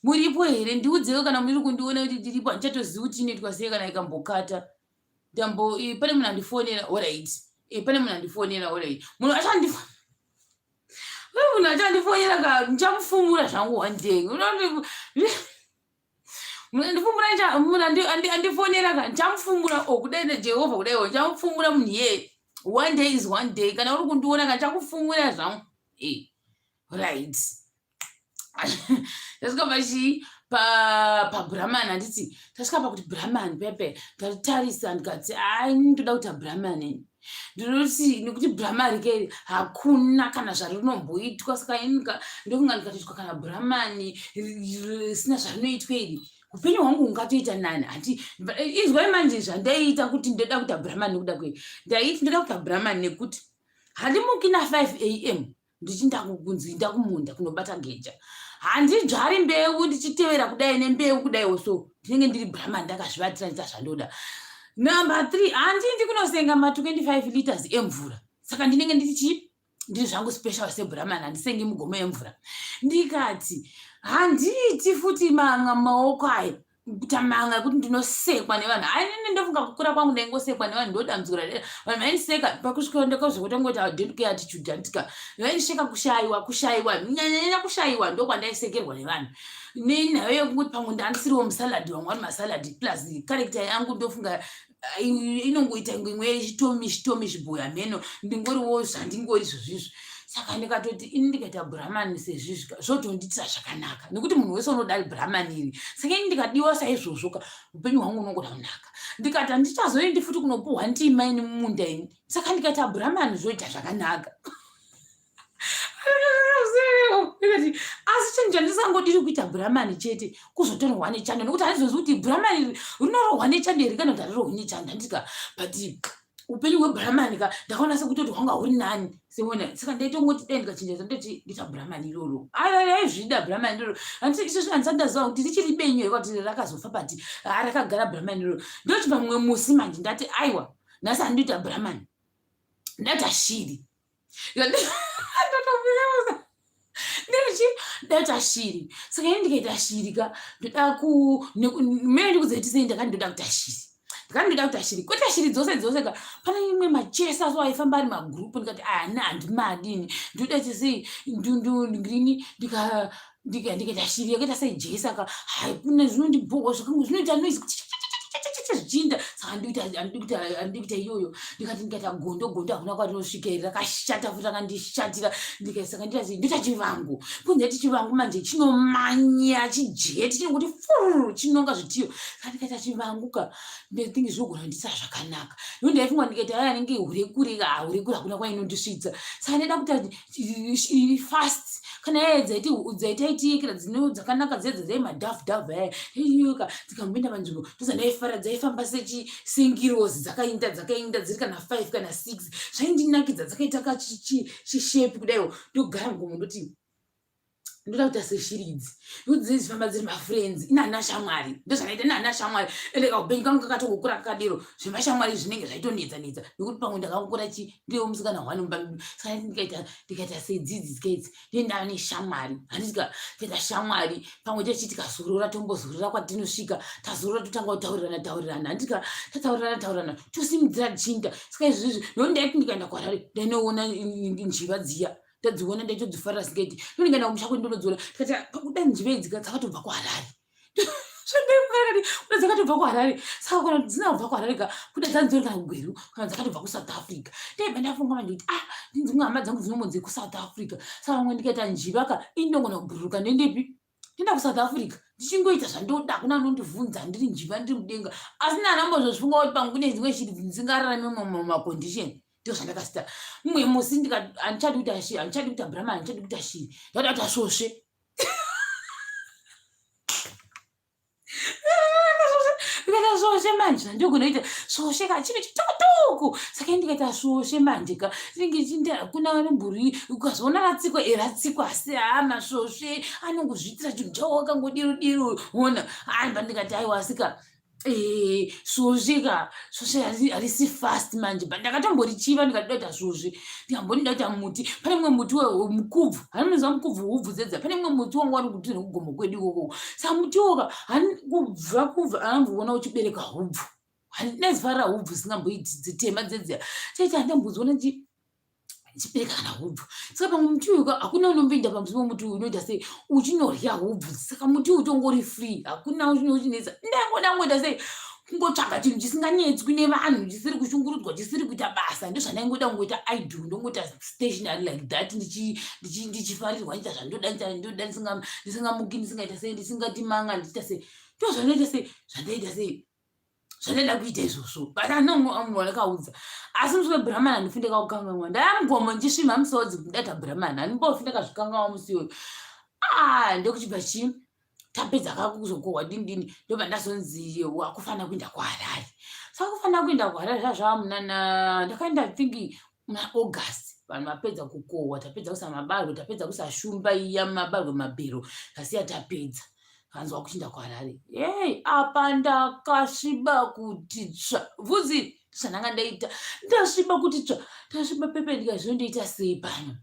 muripo here ndiudzewo kana muri kundiona kuti ndiripo handichatozivi kuti inoitwa sei kana ikambokata ndambo pane munhu andifonera orit pane munhu andifonera orit munhu achandifo munhu achandifonera ka ndichamufumura zvangu one day ndifumura munhu andifonera ka ndichamufumura o oh, kudai najehovha kudai o ndichamufumura munhu iyeye one day is one day kana uri kundiona ka ndichakufumura zvangu e eh, right tasvika pachii pabrahman handiti tasvika pakuti brahman pepe ndatitarisa ndikati ai ndoda kuita brahman ini ndinoti nekuti brahma rike iri hakuna kana zvarinomboitwa saka inika ndokunga ndikatoitwa kana brahmani risina zvarinoitwa iri upenyu hwangu hungatoita nani hati inzwai manje zvandaiita kuti ndoda kuita brahmani nekuda kwei ndaiti ndoda kuita brahmani nekuti handimuki na 5 am ndichinda kunzi ndakumunda kunobata geja handidzvari mbeu ndichitevera kudai nembeu kudaiwo so ndinenge ndiri brahman ndakazvivatira ndita zvandoda number three handindi kunosenga ma 25 liters emvura saka ndinenge ndiri chii ndiri zvangu special sebrahman handisengi mugomo yemvura ndikati handiiti futi manga maoko ayo kutamanga kuti ndinosekwa nevanhu ainini ndofunga kukura kwangu ndaingosekwa nevanhu ndodambudziko radera vanhu vaindiseka pakusvika ndakazokutongoti I don't care attitude anditika vaindiseka kushaiwa kushaiwa nyanyanyanya kushaiwa ndokwandaisekerwa nevanhu nenhau yekuti pamwe ndandisiriwo musalad vamwe vari masalad plus character yangu ndofunga inongoita inge imwe yechitomi chitomi chibhoya mheno ndingoriwo zvandingori zvozvizvi saka ndikatoti ini ndikaita brahman sezvizvi zvotondiitira zvakanaka nekuti munhu wese unoda brahman iri saka ini ndikadiwa saizvozvo ka upenyu hwangu unongoda kunaka ndikati handichazoendi futi kunopuhwa ndima ini mumunda ini saka ndikaita brahman zvoita zvakanaka asi chinhu chandisangodiri kuita bhuramani chete kuzotorwa nechando nekuti handizozi kuti bhuramani rinorohwa nechando here kana kuti harirohwi nechando handika but upenyu hwebhuramani ka ndakaona sekutoti hwanga huri nani seona saka ndaitongoti dai ndikachinja ndoti ndita bhuramani iroro aizvida bhuramani iroro handiti izvozvi handisati ndaziva kuti richiri benyu here kuti rakazofa but rakagara bhuramani iroro ndoti pamwe musi manje ndati aiwa nhasi handitoita bhuramani ndaita shiri ndaita shiri saka ini ndikaita shiri ka ndoda ku mene ndikudzaiti sei ndakati ndoda kuita shiri ndakati ndoda kuita shiri kwete shiri dzose dzose ka pane imwe machesa so aifamba ari magroup ndikati ana ah, handimadini ndoda ita sei ndini ndika ndikaita shiri yakaita sejesa ka haikuna zvinondibhowa zvinoita noise zvichiinda saka handidi kuita iyoyo ndikati ndikaita gondo gondo hakuna kwarinosvika iri rakashata futi rakandishatira ndikasaka ndikati ndoita chivangu kunze ti chivangu manje chinomanya chijeti chinongoti fururu chinonga zvitiyo saka ndikaita chivangu ka ndithink zvinogona kunditira zvakanaka no ndaifunga ndikaita aya anenge hurekure ka hurekure hakuna kwainondisvitsa saka ndaida kuita fast kana yaya dzaiti dzaitaitiikira dzino dzakanaka dziya dzadzai madhafu dhafu aya iyoka dzikamboenda panzvimbo ndozandaifara dzaifamba sechi sengirozi dzakainda dzakainda dziri kana 5 kana 6 zvaindinakidza dzakaita kachishepi kudaiwo ndogara mugomo ndoti ndoda kuita seshiri idzi ndokuti dzinenge dzichifamba dziri mafriends ini handina shamwari ndozvakaita ini handina shamwari ende kaupenyu kangu kakatongokura kakadero zvemashamwari zvinenge zvaitonetsa netsa nekuti pamwe ndakangokura chi ndiyo musikana hwani mumba medu saka ndikaita ndikaita sedzidzi dzikaidzi ndiye ndava neshamwari handitika ndikaita shamwari pamwe chechi tikazorora tombozorora kwatinosvika tazorora totanga kutaurirana taurirana handitika tataurirana taurirana tosimudzira chinda saka izvizvi nokuti ndaiti ndikaenda kuharare ndainoona njiva dziya ndadziona ndaitodzifarira singaiti ndoningana kumusha kwedu ndonodziona tikati pakuda njiva idzi dzakatobva kuharare zvandaifunga kuda dzakatobva kuharare saka kana dzina kubva kuharare ka kuda dzanzori kana kugweru kana dzakatobva kusouth africa ndaibva ndafunga manje kuti ah ndinzimwe hama dzangu dzinombonzi kusouth africa saka vamwe ndikaita njiva ka indongona kubhururuka ndendepi ndenda kusouth africa ndichingoita zvandoda hakuna anondivhunza ndiri njiva ndiri mudenga asi ndanambozozvifunga kuti pamwe kune dzimwe shiri dzingararame mumacondition ndo zvandakasita mumwe musi handichadi kuita shiri handichadi kuita brahma handichadi kuita shiri ndada kuita svosve ndikaita Ndikaita svosve manje zvandinogonoita svosve ka chinhu chitukutuku. Saka ini ndikaita svosve manje ka ringe chinda hakuna anombori ukazoona ratsikwa e ratsikwa asi haa masvosve anongozviitira chinhu chawo wakangodiro diro ona hamba ndikati aiwa asika Eh, svosve ka svosve harisi fast manje but ndakatomborichiva ndikati daita svosve ndikamboti ndaita muti pane mumwe muti mukubvu haninoziva mukubvu hubvu dzedza pane mumwe muti wanga wari kuti nekugomo kwedu ikoko sa muti woka kubva kubva anamboona uchibereka hubvu handinazifarira hubvu dzisingamboiti dzitema dzedziya chaita handambodziona chibereka kana hubvu saka pamwe muti uyu hakuna unomboenda pamusi wemuti uyu unoita sei uchinorya hubvu saka muti uyu utongori free hakuna uchinetsa ndangoda kungoita sei kungotsvaga chinhu chisinganetswi nevanhu chisiri kushungurudzwa chisiri kuita basa ndozvandaingoda kungoita idle ndongoita stationary like that ndichifarirwa ndiita zvandoda ndoda ndisingamuki ndisingaita sei ndisingati manga ndichiita sei ndozvandoita sei zvandaita sei zvandaida kuita izvozvo but anongo ndakaudza asi musi webrahman handifi ndakaukanganwa ndaya mugomo ndichisvimha musodzi kuti ndaita brahman handimbofi ndakazvikanganwa musi iyoyo ah ndokuchibva chii tapedza kako kuzokohwa dini dini ndobva ndazonzi wakufanira kuenda kuharare saka kufanira kuenda kuharare zvazvava munana ndakaenda think muna august vanhu vapedza kukohwa tapedza kusa mabarwe tapedza kusa shumba iya mabarwe mabhero tasiya tapedza kanzi wakuchinda kuharare hey apa ndakasviba kuti tsva vhudzi ndosandanga ndaita ndasviba kuti tsva ndasviba pepe ndikazvinondoita sei pano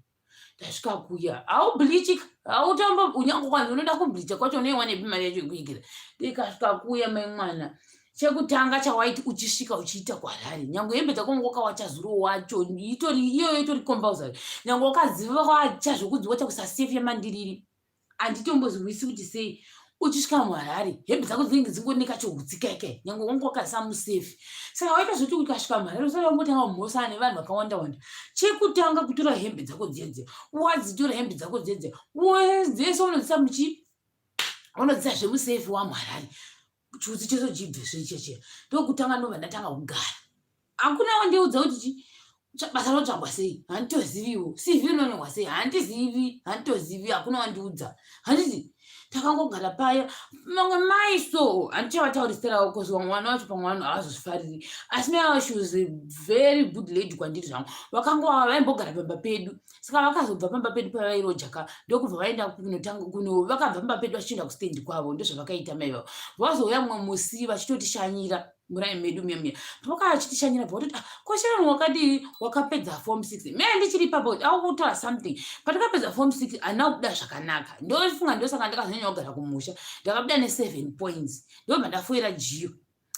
ndasvika kuya haubleachika hautombo unyange kwanzi unoda kubleacha kwacho unoiwanepi mari yacho yekuikira ndikasvika kuya mai mwana chekutanga chawaiti uchisvika uchiita kuharare nyange hembe dzako wanga wakawacha zuro wacho itori iyoyo itori compulsory nyange wakaziva wacha zvekudziwacha kusasefu yemandiriri handitombozivisi kuti sei uchisvika muharare hembe dzako dzinenge dzingori nekachohutsi keke nyange wanga wakaisa musefi saka waita zvekuti ukasvika muharare usati wambotanga kumhosana nevanhu vakawanda wanda chekutanga kutora hembe dzako dziya dziya wadzitora hembe dzako dziya dziya dzese unodzisa muchi unodzisa zvemusefi wamuharare chutsi cheso chibve zvecheche ndokutanga ndobva ndatanga kugara hakuna wandiudza kuti chi basa rotsvagwa sei handitoziviwo cv inonyorwa sei handizivi handitozivi hakuna wandiudza handiti takangogara paya mamwe mai so handichavatauri zita ravo bcause vamwe vana vacho pamwe vanhu havazozvifariri asi mai avo she was a very good lady kwandiri zvangu vakangova vaimbogara pamba pedu saka vakazobva pamba pedu pavairoja ka ndokubva vaenda kunotanga kuno vakabva pamba pedu vachienda kustendi kwavo ndozvavakaita mai vavo vazouya mumwe musi vachitotishanyira murai medu muya muya pavakava vachitishanyira bva vatoti ah, ko sharon wakadii wakapedza form six me ndichiri ipapo akutaura something patakapedza form six handina kubuda zvakanaka ndofunga ndosaka ndakazonyanya kugara kumusha ndakabuda neseven points ndobva ndafoira jiyo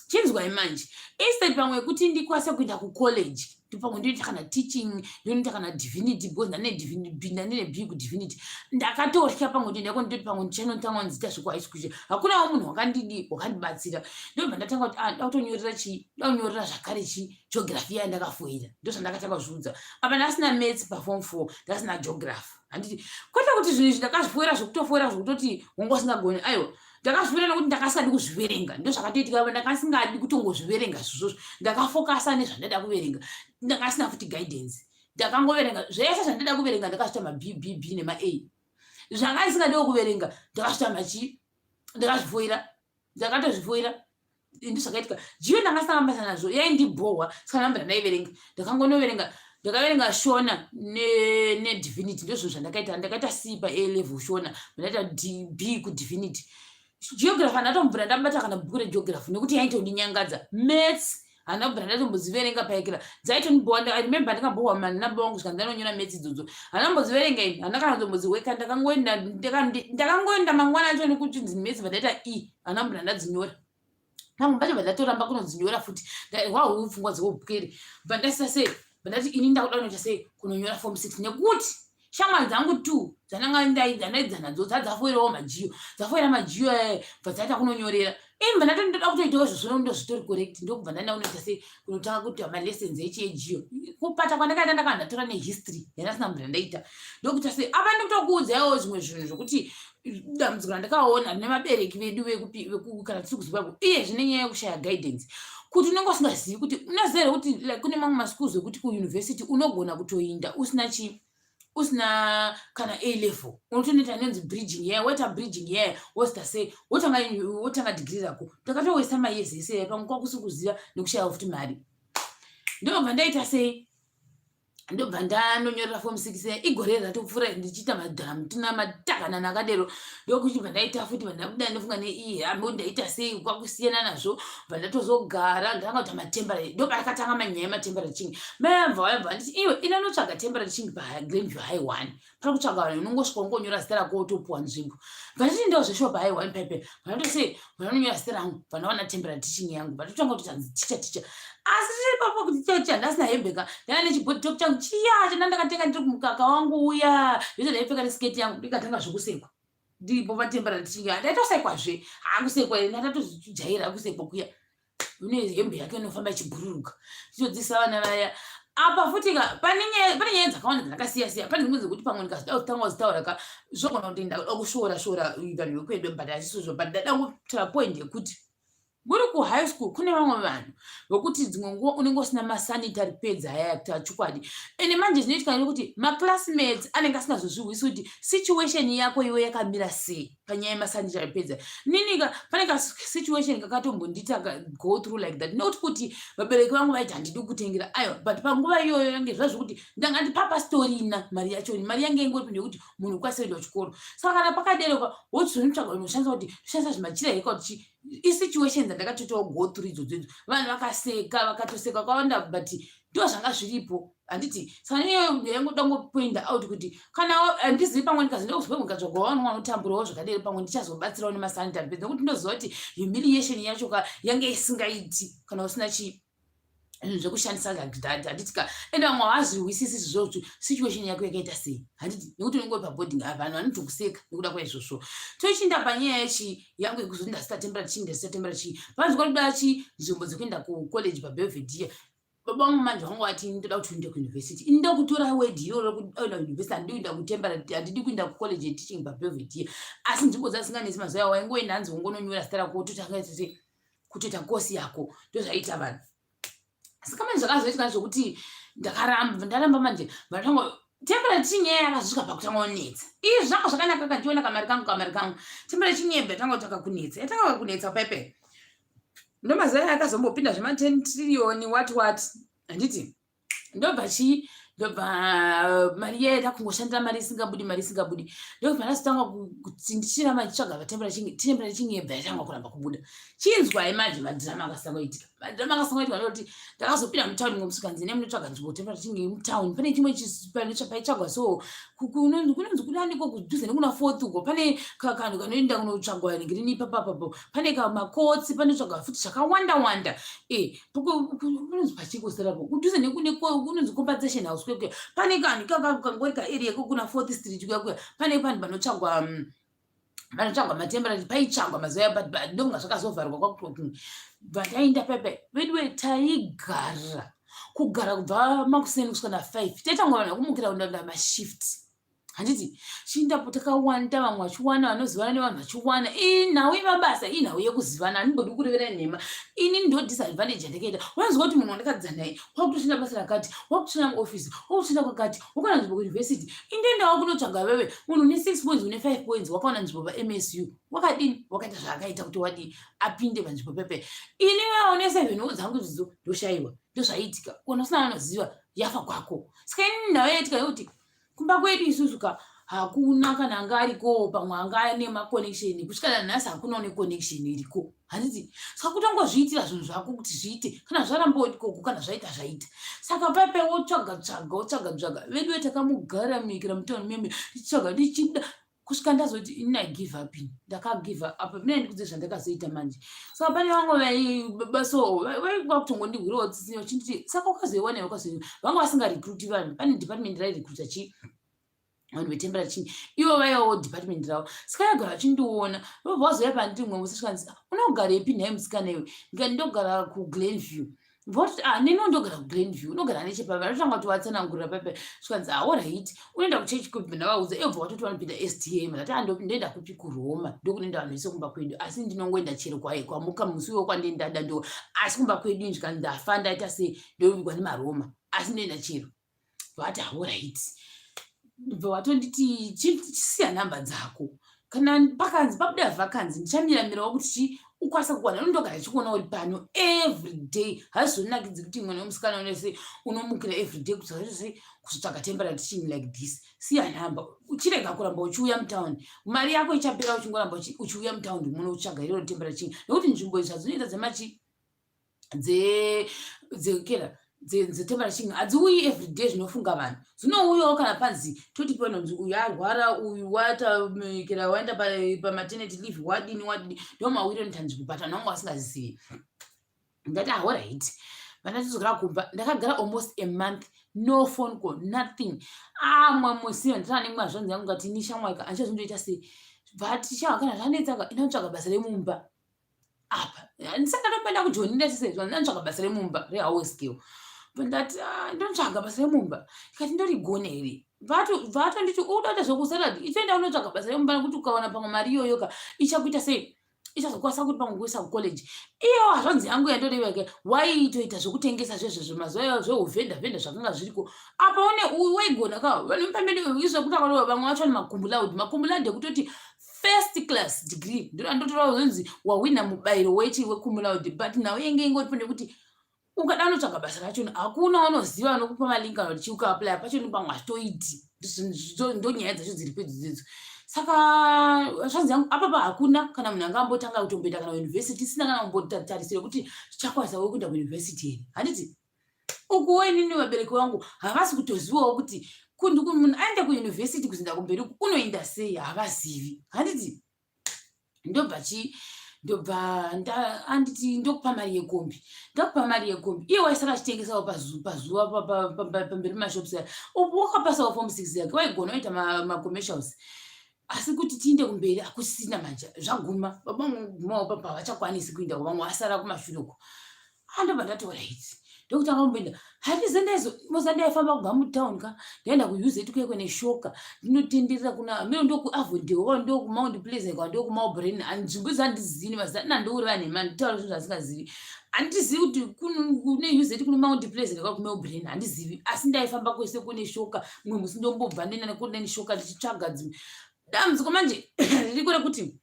chinzwai manje instead pamwe yekuti ndikwanise kuenda kucollege pamwe ndinoita kana teaching ndinoita kana divinity because ndane b kudivinity ndakatotya pamwe kuti ndako nditoti pamwe ndichanotanga nzita zvekuhigh school hakunawo munhu wakandidi wakandibatsira ndobva ndatanga kuti ah ndakutonyorera chii ndakunyorera zvakare chii geography iya ndakafoira ndozvandakatanga kuzviudza apa ndasina maths paform four ndasina geography handiti kwete kuti zvinhu izvi ndakazvifoira zvekutofoira zvekutoti wanga usingagoni aiwa ndakazviverenga nekuti ndakasadi kuzviverenga ndozvakatoitika ndakasingadi kutongozviverenga zvizvozvo ndakafokasa nezvandaida kuverenga ndakasina futi guidance ndakangoverenga zvese zvandaida kuverenga ndakazvita maBBB nemaA zvanga ndisingadiwo kuverenga ndakazvita machi ndakazvifoira ndakatozvifoira ndizvakaitika jiyo ndanga basa nazvo yaindibhohwa saka ndambira ndaiverenga ndakangonoverenga ndakaverenga shona nedivinity ne ndozvinhu zvandakaita ndakaita c pa a level shona ndaita b kudivinity geography handatombobvira ndabata kana bhuku regeography nekuti yaitondinyangadza maths handina kubvira ndatombodziverenga paikira dzaitondibhowa i remember ndakabhohwa mani nababa vangu svika ndanonyora maths idzodzo handina kumbodziverenga ini handina kana kutombodziweka ndakangoenda ndakangoenda mangwana acho nekuti nzi maths vandaita e handina kubvira ndadzinyora pamwe pacho bva ndatoramba kunodzinyora futi hwahu pfungwa dzeupwere bva ndaisa sei bva ndati ini ndakuda kunoita sei kunonyora form six nekuti shamwari dzangu two dzandanga ndaidza nadzo dzadzafoirawo majiyo dzafoira majiyo aya bva dzaita kunonyorera ini bva ndati ndoda kutoitawo izvozvo ndozvitori correct ndokubva ndaenda kunoita sei kunotanga kuita malessons echi ejiyo kupata kwandakaita ndakanga ndatora nehistory yandasina kubvira ndaita ndokuita sei apa ndikutokuudzaiwo zvimwe zvinhu zvokuti dambudziko randakaona rine vabereki vedu kana tiri kuzimbabwe iye zvine nyaya yekushaya guidance kuti unenge usingazivi kuti unoziva here kuti like kune mamwe maschools ekuti kuuniversity unogona kutoinda usina chii Usina kana A level, unotonoita inonzi bridging year. Woita bridging year, wosita sei, wotanga degree rako. Ndakatowesta mayears ese pamwe kwakusi kuziva nekushaya futi mari. Ndobva ndaita sei? Ndobva ndanonyorera form 6. Igore ratopfuura ndichiita madharamutina matakanana akadero. Ndokuchibva ndaita futi, vandabuda, ndofunga neiyi hambo ndaita sei, kwakusiyana nazvo. Bva ndatozogara, ndanga kuita matemporary. Ndopaakatanga manyaya ematemporary teaching. Mai abva vabva nditi, "Iwe, ina notsvaga temporary teaching paGlenview High One, pari kutsvaga vanhu. Unongosvika, ungonyora zita rako, wotopuwa nzvimbo." Bva nditi, "Ndo zveshuwa paHigh One pepe." Vanatosei, vanonyora zita rangu, vandawana temporary teaching yangu. Vatotanga kuti hanzi ticha, ticha. Asi tiri papo kuti ticha, ticha, ndasina hembe ka. Ndanga nechibody top changu chiya chandandakatenga ndiri kumukaka wangu uya, zvese ndaipfeka nesiketi yangu. Ndikatanga zvokusekwa ndiripo patemporary teaching. Ndaitosekwazve. Hakusekwa here? Ndatatojaira kusekwa kuya. Une hembe yake inofamba ichibhururuka, chichodzisa vana vaya. Apa futi ka pane nyaya dzakawanda dzakasiya siya. Pane dzimwe dzekuti pamwe ndikazoda kutanga kuzitaura ka, zvogona kuti ndada kushoora shoora vanhu vekwedu, but hasisozvo. But ndada kutaura point yekuti muri kuhigh school kune vamwe vanhu vokuti dzimwe nguva unenge usina masanitary pads aya, kutaura chokwadi. Ende manje zvinoitika nekuti maclassmates anenge asingazozvihwisi kuti situation yako iwe yakamira sei panyaya yemasanitary pads. Ninika pane kasituation kakatombondiita go through like that. Not kuti vabereki vangu vaiti handidi kutengera, aiwa, but panguva iyoyo yange zvazvokuti ndanga ndipapasitorina mari yacho. Mari yange ingoripo ndeyekuti munhu ukwanise kuenda kuchikoro. Saka kana pakaderekwa, wochizonotsvaga unoshandisa kuti toshandisa zvimachira here kuti isituation dzandakatoitawo go through idzodzo idzo. Vanhu vakaseka, vakatoseka kwawanda, but ndo zvanga zviripo, handiti? Saka iyoyo yangoda ngopoinda out kuti kana handizivi, pamwe ndikazoenda kuzimbabwe, ndikatsvagawo vanhu vanotamburawo zvakadero, pamwe ndichazobatsirawo nemasanitary pads, nekuti ndoziva kuti humiliation yacho ka yange isingaiti kana usina chii, zvinhu zvekushandisa like that, handiti ka? Ende vamwe havazvihwisisi izvozvo kuti situation yako yakaita sei, handiti? Nekuti unenge uri paboarding apa, vanhu vanotokuseka nekuda kwaizvozvo. Tochinda panyaya yechi yangu yekuzoti ndasita temporary chii, ndasita temporary chii, panzwa kuda chi nzvimbo dzekuenda kucollege paBelvedere. Baba vangu manje vanga vati, "Ndoda kuti uende kuuniversity." Ini ndokutora word iroro rekuenda kuuniversity. Handidi kuenda kutemporary, handidi kuenda kucollege yeteaching paBelvedere. Asi nzvimbo dzasinganesi mazuva ayo, waingoenda, hanzi ungononyora zita rako, wototanga kutoita kosi yako. Ndozvaita vanhu. Saka manje zvakazoitika zvokuti ndakaramba, ndaramba manje vatanga temporary teaching yaya yakazosvika pakutanga kunetsa. Izvi zvanga zvakanaka, kandiona kamari kangu, kamari kangu. Temporary teaching yebva yatanga kutanga kunetsa, yatanga kunetsa pepe. Ndomazuva aya akazombopinda zvema10 trillion, what what, handiti? Ndobva chii, ndobva mari iya yada kungoshandira mari isingabudi, mari isingabudi. Ndobva ndazotanga kuti ndichiramba ndichitsvaga vatemporary teaching, yebva yatanga kuramba kubuda. Chinzwai manje madhirama akasanga kuitika. Madhirama akasanga kuitika ndekuti ndakazopinda mutauni ngomusikanzi nemunotsvaga nzvimbo temporary teaching yemutauni. Pane chimwe paitsvagwa so, kunonzi kudaniko, kudhuze nekuna Fourth uko, pane kanhu kanoenda kunotsvagwa ngirini ipapapapo. Pane kamakotsi, panotsvagwa futi zvakawanda wanda. E kunonzi pachiko zita kudhuze kunonzi Compensation House kwekuya. Pane kanhu kangori kaarea kokuna Fourth Street kuya kuya, pane panhu panotsvagwa matemporary. Paitsvagwa mazuva aya, but ndonga zvakazovharwa kwakuti. Bva ndaenda pepe veduwe, taigara kugara kubva makuseni kusvika na5. Taitanga vanhu vakumukira kuenda mashift, handiti? Chindapo takawanda, vamwe vachiwana, vanozivana nevanhu vachiwana. Inhau yemabasa, inhau yekuzivana, handimbodi kurevera nhema. Ini ndo disadvantage yandakaita. Unonzwa kuti munhu wandakadzidza naye wakutoshanda basa rakati, wakutoshanda muofisi, wakutoshanda kwakati, wakawana nzvimbo kuuniversity. Indoendawo kunotsvaga veve munhu une 6 points, une 5 points, wakawana nzvimbo paMSU. Wakadini? Wakaita zvaakaita kuti wadii apinde panzvimbo pepe. Ini wewo une 7 dzangu idzodzo ndoshayiwa. Ndozvaiitika kana usina vanoziva, yafa kwako. Saka inini nhau yaitika yekuti kumba kwedu isusu ka hakuna kana anga ariko, pamwe anga ane maconnection. Kusvika nanhasi hakuna une connection iriko, handiti? Saka kutongozviitira zvinhu zvako kuti zviite, kana zvarambawo ikoko, kana zvaita zvaita. Saka paipai wotsvaga tsvaga, wotsvaga tsvaga. Vedu takamugara muikira mutauni meme tichitsvaga, tichida kusvika ndazoti ini I give up. Ini ndakagive up. Mine ndikudze zvandakazoita manje. Saka pane vamwe vaibaso vainga kutongondihwirawo tsitsi vachinditi, "Saka ukazoiwana, ukazoiwana." Vanga vasingarecruiti vanhu. Pane department rairecruita chii, vanhu vetemporary chii, ivo vaivawo department ravo. Saka yagara vachindiona, vobva vazoya pandiri mumwe musi, svikanzi, "Unogarepi nhai musikana iwe?" Ndikati, "Ndogara kuGlenview." Voti, "Ah, neni ndogara kuGlenview, unogara nechepapa?" Ndotanga kuti watsanangurira pepe. Svikanzi, "Ah, alright, unoenda kuchechi kupi?" Ndavaudza. Ivo bva vatoti vanopinda SDA. Ndati, "Ndoenda kupi? KuRoma ndokunoenda vanhu vese kumba kwedu, asi ndinongoenda chero kwamuka musi iwo kwandendada ndo, asi kumba kwedu zvikanzi ndafa, ndaita sei, ndovigwa nemaRoma, asi ndoenda chero." Vati, "Alright." Ndobva watonditi chisiya nhamba dzako kana pakanzi pabuda vakanzi ndichamiramirawo kuti chi ukwanisa kuwana unondogara chikuona uri pano everyday. Hazvizonakidzi kuti mwana wemusikana unese unomukira everyday kuti kuzotsvaga temporary teaching like this. Siya nhamba uchirega kuramba uchiuya mutown, mari yako ichapera uchingoramba uchiuya mutown muno uchitsvaga iroro temporary teaching, nekuti nzvimbo izvi zvadzinoita dzemachi dzekera dzetemba rechinga hadziuyi everyday zvinofunga vanhu. Dzinouyawo kana panzi toti panonzi uyu arwara, uyu watamekera waenda pamaternity leave, wadini wadini, ndo mawiro anoita nzvimbo, but vanhu vanga vasingazivi. Ndati ahorit vandatidzokera kumba, ndakagara almost a month, no phone call, nothing. Amwe musi nditana nemwe hazvanzi yangu ngati ini shamwari andichazondoita sei, but shamwa kana zvanetsaka inotsvaga basa remumba apa ndisati ndatomboenda kujoni ndati sei ndantsvaga basa remumba rehouse girl. Ndati ah, ndontsvaga basa remumba, ndikati ndorigona here? Vatonditi uda kuita zvekusalad, itoenda unotsvaga basa remumba nekuti ukawana pamwe mari iyoyo ka ichakuita sei, ichazokwanisa kuti pamwe kuisa kucollege. Iyo hazvanzi yangu yandoreva ke waiitoita zvekutengesa zvezvezvo mazuva iwayo zveuvhenda vhenda zvakanga zviriko apa une waigona ka vanhu pamberi izvekuti vamwe vacho nemakumbulaudi makumbulaudi ekutoti first class degree ndorandotora zvinzi wahwina mubayiro wechi wecum laude, but nhau yenge ingoripo nekuti ukada unotsvaga basa racho hakuna unoziva anokupa malink kana kuti chiukaaplya pacho nepamwe hazvitoiti. Ndonyaya dzacho dziri pedzi dzidzo. Saka zvanzi yangu apapa hakuna kana munhu anga ambotanga kutomboenda kana university, isina kana kumbotarisira kuti tichakwanisa wo kuenda kuuniversity here, handiti? Ukuwo inini vabereki vangu havasi kutozivawo kuti munhu aende kuuniversity kuzinda kumberi uku unoenda sei, havazivi, handiti? Ndobva chi ndobva anditi ndokupa mari yekombi, ndakupa mari yekombi. Iye waisara achitengesawo pazuva pamberi pemashops aya. Uku wakapasawo form 6 yake, waigona kuita macommercials, asi kuti tiinde kumberi hakusina. Manje zvaguma, baba gumawo papa havachakwanisi kuinda, vamwe vasara kumashure uko. Andobva ndati alright, ndokutanga kumboenda handize ndaizo moza ndaifamba kubva mutown ka ndaenda kuUZ kuya neshoka, ndinotenderera kuna miro ndokuAvondale, ndokuMount Pleasant kwa ndokuMalbren. Nzvimbo idzi handizivi mazita, nandoureva nhema, nditaura zvinhu zvasingazivi. Handizivi kuti kune UZ, kune Mount Pleasant kwa kuMelbren, handizivi, asi ndaifamba kwese kune shoka. Mumwe musi ndombobva nenda nekune neshoka ndichitsvaga dzimwe. Dambudziko manje ririko rekuti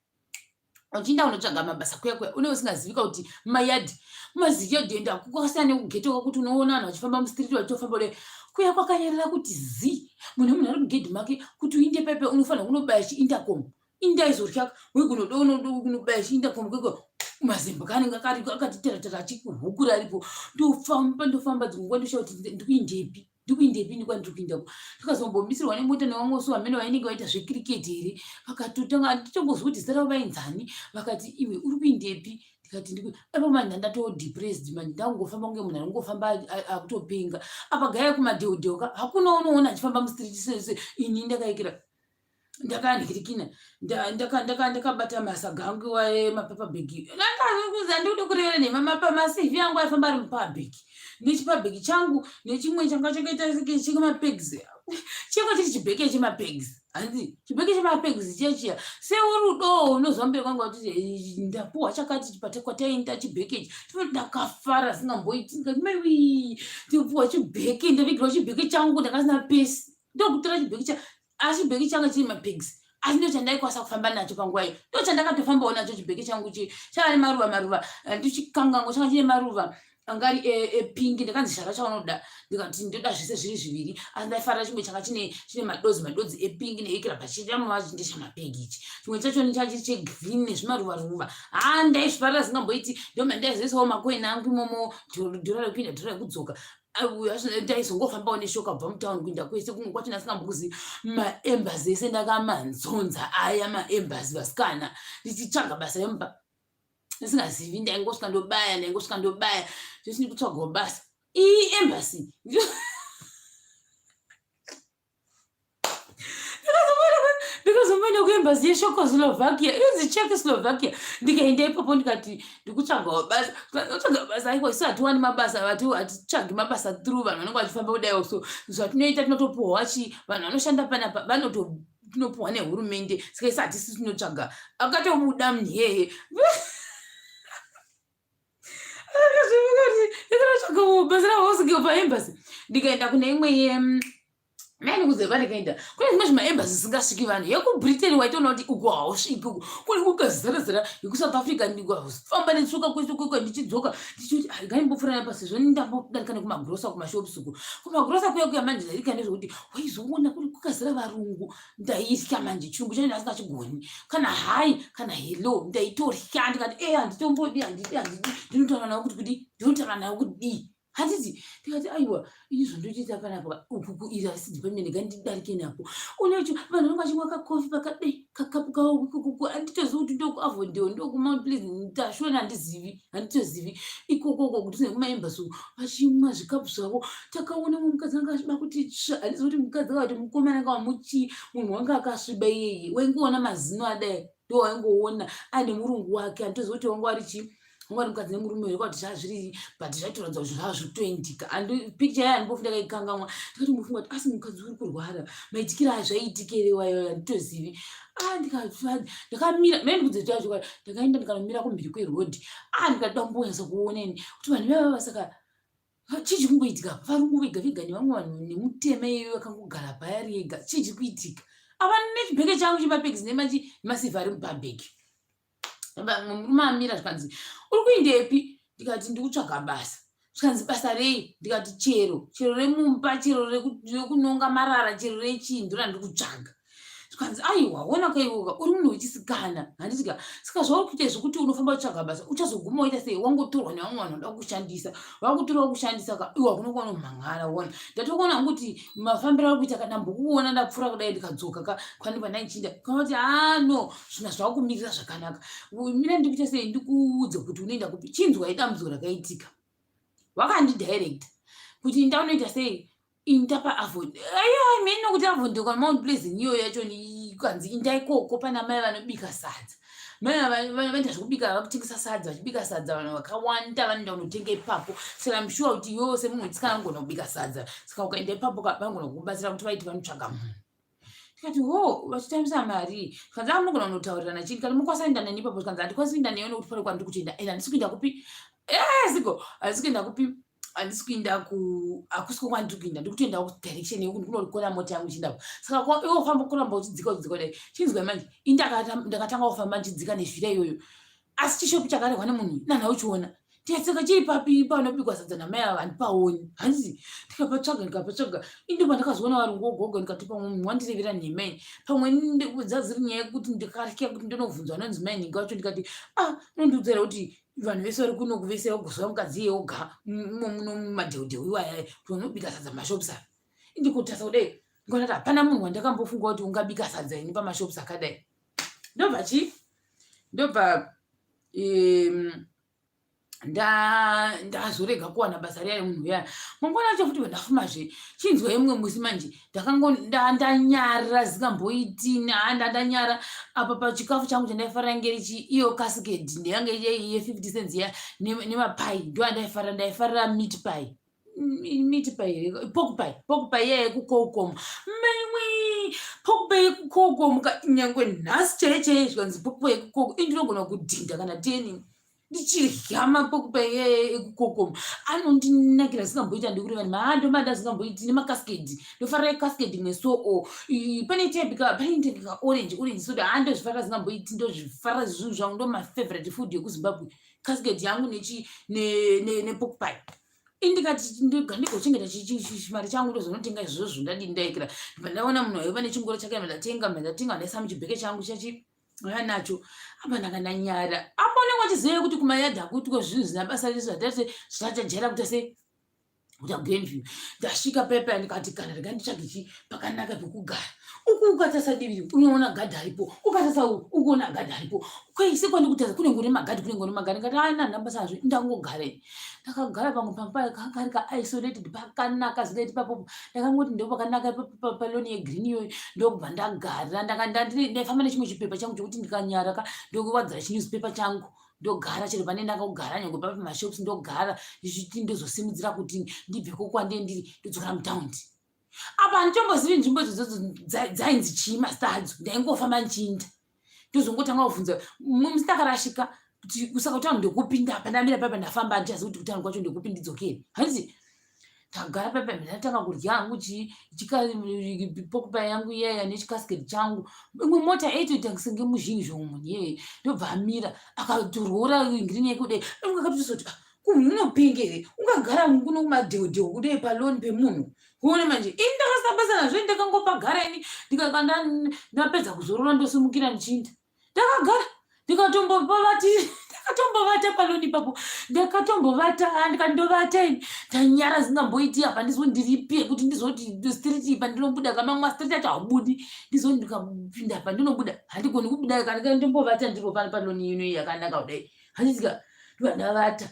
uchienda unotsvaga mabasa kuya kuya une usingazivika kuti mayadhi maziyadhi enda kwakasiyana nekughetto kwakuti unoona vanhu vachifamba mustreet vachitofamba kudai. Kuya kwakanyarara kuti zi munhu ari mugedhi make. Kuti uinde pepe unofanira kunobaya chiintercom, indaizorya wekunobaya chiintercom kweko mazimba kaanenge akati taratara achikuhukura aripo. Ndofamba ndofamba dzimwe nguva ndoshaa kuti ndikuindepi, ndikuindepi, ndikwandiri kuindako. Ndikazombomisirwa nemota nevamwe so vamene vainenge vaita zvecricket here, vakatotanga, handitombozwi kuti zita ravo vainzani, vakati, "Iwe uri kuindepi?" Ndikati ndiku apo manje ndatoo depressed manje, ndakungofamba kunge munhu arikungofamba akutopenga. Apa gaya kumadheudheu ka hakuna unoona achifamba mustreet sese. Ini ndakaikira ndakanhirikina ndakabata masaga angu emapapabhegi, andikuda kurevera nhema, masivi angu aifamba ari mupabhegi nechipabhegi changu nechimwe changa chakaita chemapegs, changa chiri chibheke chemapegs, hanzi chibheke chemapegs chiya chiya seurudo unozwa mberi kwangu kuti ndapuhwa chakati kwataenda chibheke ichi. Ndakafara singamboiti, ndikati maiwi, ndikupuhwa chibheke, ndavigirwa chibheke changu, ndakasina pesi, ndokutora chibheke cha asi chibheke changa chine mapegs, asi ndo chandaikwanisa kufamba nacho panguva iyo, ndo chandakatofambawo nacho chibheke changu chi chava nemaruva maruva, ndichikangango changa chine maruva anga ari epink. Ndakanzi shara chaunoda, ndikati ndoda zvese zviri zviviri, asi ndaifarira chimwe changa chine madodzi madodzi epink neikira pachidamwa ndechamapegi ichi, chimwe chacho changa chiri chegreen nezvimaruva ruva. Ha, ndaizvifarira zingamboiti. Ndoma ndaizoisawo makoini angu imomo, dhora rekuinda, dhora rekudzoka. Ndaizongofambawo neshoka kubva mutauni kuinda kwese kumwe kwacho ndasingambokuzivi. Maembassy ese ndakamanzonza aya maembassy, vasikana, ndichitsvaga basa remumba ndisingazivi. Ndaingosvika ndobaya, ndaingosvika ndobaya, zvesini kutsvagawo basa iyi embassy. Ndikazomboenda kuembassy yeCzechoslovakia, inonzi Czechoslovakia. Ndikaenda ipopo ndikati ndikutsvagawo basa, tsvaga basa. Aiko isu hatiwani mabasa, vati hatitsvagi mabasa through vanhu vanenge vachifamba kudaiwo, so zvatinoita tinotopuhwa chi vanhu vanoshanda panapa vanoto tinopuhwa nehurumende, saka isu hatisi tinotsvaga. Akatobuda munhehe ndikanotsvaga basa rahouse girl paembassy. Ndikaenda kune imwe ye Mani kuze vandakaenda kune zvimwe zvimaembassy zvisingasviki vanhu yekubritain waitoona kuti uku hausviki uku kune kukazarazara yekusouth africa ndikafamba netsoka kwese kwekwe ndichidzoka ndichiti ah, ngaimbopfuura napa sezvo ndambodarika nekumagrosa kumashops uku kumagrosa kuya kuya manje ndairika nezvekuti waizoona kuri kukazara varungu ndaitya manje chirungu chacho ndasingachigoni kana hi kana hello ndaitorya ndikati e handitombodi handidi handidi ndinotaura navo kuti kudi ndinotaura navo kuti dii handiti ndikati aiwa ini zvondochiita panapa uku iri harisi department rega ndidarike napo unocho vanhu vanenge vachimwa kakofi pakadai kakapu kavo ikokuku handitozivi kuti ndokuavondeo ndokumount please tashona handizivi handitozivi ikokoko kuti nekumaembasi uku vachimwa zvikapu zvavo takaona mumwe mukadzi anga asviba kuti tsva handizivi kuti mukadzi akati mukomana anga wamuchii munhu wanga akasviba iyeye waingoona mazino adai ndo waingoona aine murungu wake handitozivi kuti wanga wari chii ungari mukadzi nemurume here kwati zvazviri but zvaitoratidza kuti zvava zvitoendika and picture yayo handimbofi ndakaikangamwa ndikati mufunga kuti asi mukadzi uri kurwara maitikiro ayo zvaiitikere wayo handitozivi ah, ndakamira mai ndikudze chacho ndakaenda ndikanomira kumhiri kweroad ah ndikati dambonyatsa kuona ini kuti vanhu vevava saka chii chiri kumboitika varungu vega vega nevamwe vanhu nemutema iyoyo vakangogara payari ega chii chiri kuitika ava nechibheke changu chemapegisi nemasivha ari mupabheki murume amira zvikanzi uri kuindepi ndikati ndikutsvaga basa zvikanzi basa rei ndikati chero chero remumba chero rekunonga marara chero rechii ndora ndiri kutsvaga zvikanzi aiwa wona kaiwoka uri munhu wechisikana handiti ka saka zvauri kuita zvekuti unofamba utsvaga basa uchazoguma waita sei wangotorwa nevamwe vanhu vanoda kukushandisa vakutora kushandisa ka iwe hakuna kwanomhangara wona ndatokuona hangu kuti mafambiro ari kuita kana mbokuona ndapfuura kudai ndikadzoka ka kwandibva ndaichinda kana kuti haa no zvina zvakumirira zvakanaka mira ndikuita sei ndikuudze kuti unoenda kupi chinzwa idambudziko rakaitika vakandidirecta kuti inda unoita sei inda paavon aya mene nokuti avon ndokwa mount pleasant iyoyo yacho kanzi inda ikoko pana mai vanobika sadza mai vanoita zvekubika vakutengesa sadza vachibika sadza vanhu vakawanda vanoenda kunotenga ipapo saka im sure kuti iwewo semunhu wechisikana anogona kubika sadza saka ukaenda ipapo vanogona kukubatsira kuti vaiti vanotsvaga munhu tikati ho vachitambisa mari zvikanzi a munogona kunotaurirana chii ndikati mukwanisa kuenda neni ipapo zvikanzi handikwanisi kuenda neyo nekuti pane kwandiri kutoenda and handisi kuenda kupi eh, zigo handisi kuenda kupi handisi kuenda ku hakusiko kwandiri kuenda ndiri kutoenda kudirection yekuti ndikunorikona mota yangu ichiendako saka iwe ufamba kuramba uchidzika uchidzika kudai chinzwa manje ini ndakatanga kufamba ndichidzika nezvira iyoyo asi chishopu chakarehwa nemunhu nana uchiona ndikatseka chiri papi panobikwa sadza namai ava handipaoni hanzi ndikapatsvaga ndikapatsvaga indo pandakazoona varungu gogo ndikati pamwe munhu wandirevera nhema ini pamwe dzaziri nyaya yekuti ndikatya kuti ndinobvunzwa anonzi mai nhingi wacho ndikati ah unondiudza here kuti vanhu vese vari kuno kuvese vagozova mukadzi iye oga muno mumadheudheu iwaya kuti vanobika sadza mashops ava indikotasa kudai ndikaona kuti hapana munhu wandakambofunga kuti ungabika sadza ini pamashops akadai ndobva chii ndobva um, ndazorega kuwana basa riya remunhu uya mangwana acho futi ndafumazve chinzwai mumwe musi manje ndakango ndanyara zikamboiti ndanyara apa pachikafu changu chandaifarira ngerichi iyo kasikedi ndeyange ye50 cents iya nemapai ndo andaifarira ndaifarira meat pie meat pie here pork pie pork pie iya yekukokom maiwe pork pie yekukokom nyangwe nhasi chaiye chaiye zvikanzi pork pie yekukokom indinogona kudhinda kana teni ndichirya mapork pie iyaye ekukokom anondinakira zvisingamboita ndikureva nemahando manda zvisingamboiti nemacascade ndofarira icascade imwe so o pane type pane type ka orange orange soda ha ndozvifarira zvisingamboiti ndozvifarira zvinhu zvangu ndo mafavorite food yekuzimbabwe cascade yangu nechi nepork pie indikati ndigochengeta chimari changu ndozonotenga izvozvo ndadii ndaikira ndaona munhu aiva nechingoro chake ndatenga ndatenga ndaisa muchibheke changu chachi anacho apa ndanga ndanyara apa unenge uchiziva kuti kumayadhi akuitwa zvinhu zvina basa rese zvatate zvachajaira kuita sei kuita grandview ndasvika pepa ndikati kana rega nditsvage chi pakanaka pekugara uku ukatarisa divi unoona gadhi aripo ukatarisa uku ukuona gadhi aripo kwese kwandikutarisa kunenge une magadhi kunenge une magadhi ndikati ana handina basa nazvo ndangogara ini ndakagara pamwe pamba kari ka isolated pakanaka zikaiti papo ndakangoti ndo pakanaka paloni yegreen iyoyo ndokubva ndagara ndaifamba nechimwe chipepa changu chokuti ndikanyara ka ndokuwadzira chinewspaper changu ndogara chero pane ndakagara nyangwe papa pamashops ndogara ndichiti ndozosimudzira kuti ndibveko kwandie ndiri ndodzokera mutaundi apa handitombozivi nzvimbo idzodzo dzainzi chii mazita adzo ndaingofamba ndichiinda ndozongotanga kubvunza mumwe musi ndakarashika kuti kusaka kutaura ndekupi ndapa ndamira papa ndafamba handichazivi kuti kutaura kwacho ndekupi ndidzokere handiti Tagara pepe ndatanga kudya hangu chipokupa yangu iyaya nechikasiketi changu. Imwe mota yaitoita senge muzhinji zvomunhu iyeye ndobva amira akatorora ngirini yake kudai. Imwe akatozoti ah, kunhu unopinge here ungagara kuno kumadheodheo kudai paloni pemunhu kuone manje ini ndakasina basa nazvo ini ndakangopagara ini ndikakanda ndapedza kuzorora ndosimukira ndichiinda ndakagara ndikatombovati ndakatombovata paloni ipapo ndakatombovata ah, ndikandovata ini ndanyara zingamboiti apa ndizo ndiripi kuti ndizoti street ipa ndinobuda kamamwe street acho haubudi ndizo ndikapinda apa ndinobuda handigoni kubuda kana ndombovata ndiro pano paloni ino yakanaka kudai handitika ndovandavata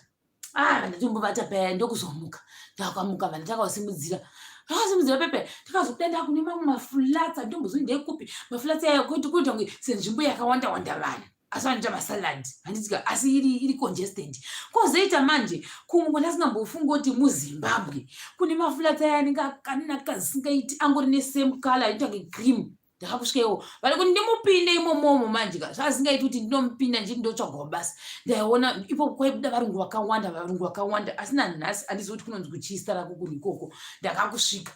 ah ndatombovata paya ndokuzomuka ndakamuka vana takavasimudzira takasimudzira pepe takazobuda ndakune mamwe maflats anditombozivi ndekupi maflats ayo kuita kuita kunge senzvimbo yakawanda wanda vanhu asi vanoita masalad handitika asi iri iri congested kozoita manje kumwe kwandasingambofunga kuti muzimbabwe kune maflats aya anenge akanaka zvisingaiti angori nesame color inoita kunge cream Ndakakusvika iwo vari kuti ndimupinde imomomo manje ka zvazingaiti kuti ndinomupinda ndichiti ndotsvagawo basa ndaiona ipo kwaibuda varungu vakawanda varungu vakawanda asi nanhasi handizivi kuti kunonzi kuchiista rako kuri ikoko ndakakusvika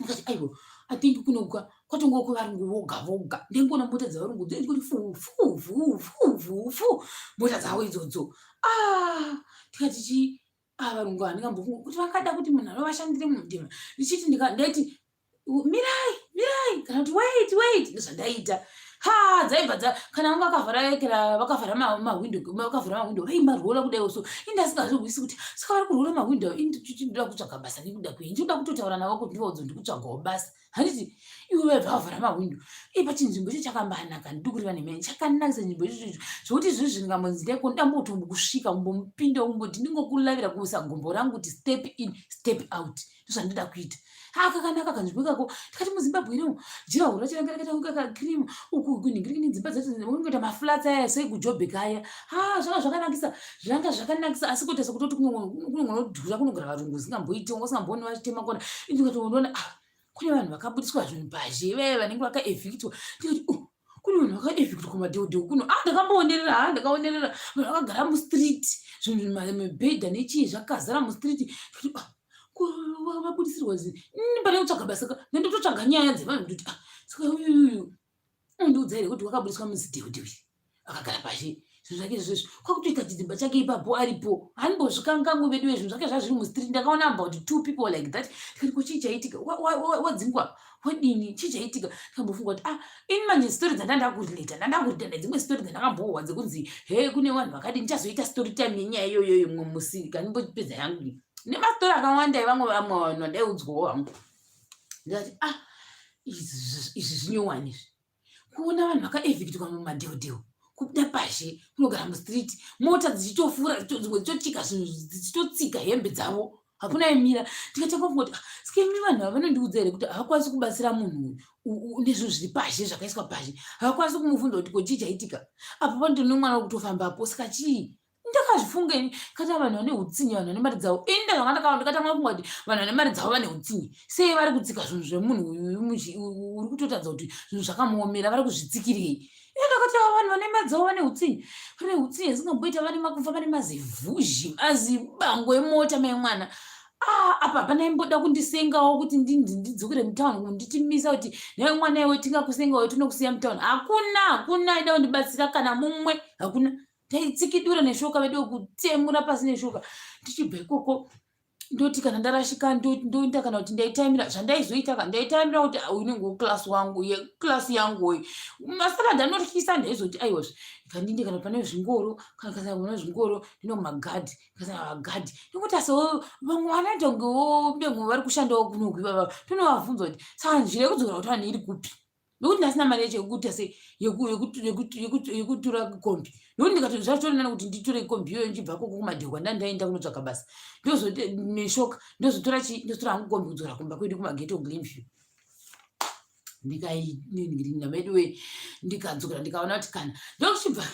ndikati aiwa i think kunoka kwatongova kwevarungu voga voga ndaingoona mota dzevarungu dzaiti fu fu fu fu fu fu mota dzavo idzodzo ah ndikati chii ah varungu handingambofunga kuti vakada kuti munhu anovashandire munhu mutema ndichiti ndaiti mirai mirai kana kuti wait wait ndozvandaiita ha dzaibva dza kana vanga vakavhara kana vakavhara mahwindo vakavhara mahwindo vaimarola kudai so ini ndasingazvihwisi kuti saka vari kurola mahwindo ini ndinoda kutsvaga basa nekuda kwei ndinoda kutotaura navo kuti ndivaudze ndikutsvagawo basa handiti iwe vaibva vavhara mahwindo ipa chinzvimbo icho chakambanaka ndiri kureva nemene chakanakisa nzvimbo icho icho zvekuti izvozvi ndingambonzi ndaiko ndambotombokusvika umbomupinda umboti ndingokulavira kuisa gumbo rangu kuti step in step out ndozvandinoda kuita ha kakanaka kanzvimbo ikako tikati muzimbabwe ino jira hura chiranga rakaita kunge kacream uku kunhingirikini dzimba dzacho ungoita maflats aya seekujobek aya ha zvanga zvakanakisa zvanga zvakanakisa asi kuita sekutoti kunongonodhura kunogara varungu usingamboiti wanga usingambooni vachitema kona indikatoona ah kune vanhu vakabudiswa zvinhu pazhe vaya vanenge vakaevictwa ndikati oh, kune vanhu vakaevictwa kumadheudheu kuno ah ndakamboonerera ha ndakaonerera vanhu vakagara mustreet zvinhu mibhedha nechii zvakazara mustreet ndikati ah vabudisirwa zi pane kutsvaga basa ka ndandototsvaga nyaya dzevanhu ndoti ah saka uyuyuyu unondiudza here kuti wakabudiswa muzidheudheu akagara pashi zvinhu zvake izvozvo kwakutoita chidzimba chake ipapo aripo handimbozvikanganwe veduwe zvinhu zvake zvazviri mustreet ndakaona about two people like that ndikati ko chii chaitika wadzingwa wadini chii chaitika ndikambofunga kuti ah ini manje story dzandandakurelata ndandakurita nedzimwe story dzandakambohwa dzekunzi he kune vanhu vakadi ndichazoita story time yenyaya iyoyoyo mumwe musi kandimbopedza yangu nemastori akawanda evamwe vamwe vanhu vandaiudzwawo vangu ndikati ah izvi zvinyowani izvi kuona vanhu vakaevictwa mumadheodheo kubuda pazhe kunogara mustreet mota dzichitofura dzimwe dzichitotsika zvinhu dzichitotsika hembe dzavo hakuna aimira tikatanga kufunga kuti ah, saka imi vanhu ava vanondiudza here kuti havakwanisi kubatsira munhu uyu nezvinhu zviri pazhe zvakaiswa pazhe havakwanisi kumubvunza kuti ko chii chaitika apo panotone mwana wekutofambapo saka chii ndakazvifunga ini kati vanhu vane utsinye vanhu vane mari dzavo ini ndazvanga ndakaona ndikatanga kufunga kuti vanhu vane mari dzavo vane utsinye sei vari kutsika zvinhu zvemunhu uyu uri kutotadza kuti zvinhu zvakamuomera vari kuzvitsikirei ini ndakati ava vanhu vane mari dzavo vane utsinye vane utsinye zingamboita vane makufa vane mazivhuzhi mazibango emota mai mwana Ah, apa hapana imboda kundisengawo kuti ndidzokere mutown kunditimisa kuti nhai mwana iwe tingakusengawo tinokusiya mutown hakuna hakuna ida kundibatsira kana mumwe hakuna taitsikidura neshoka vedu kutemura pasi neshoka tichibva ikoko ndoti kana ndarashika ndoita kana kuti ndaitaimira zvandaizoita ka ndaitaimira kuti ah, unenge weclass wangu yeclass yangu uyu masalad anotyisa ndaizoti aiwazve kandinde kana pane zvingoro kana kana pane zvingoro ndino magadhi kana vagadhi nekuti asawo vamwe vanoita kunge wobengo vari kushandawo kunoku ivava tonovabvunza kuti saka nzira yekudzokera kuti vanhu iri kupi nokuti ndasina mari yacho yekuita se yekutora kombi nokuti ndikati zvatori nani kuti nditore kombi iyoyo ndichibva koko kumadhekwa ndandaenda kunotsvaga basa ndozoneshoka ndozotora chii ndozotora hangu kombi kudzokera kumba kwedu kumageto glenview ndikainingirina veduwe ndikadzokera ndikaona kuti kana ndokuchibva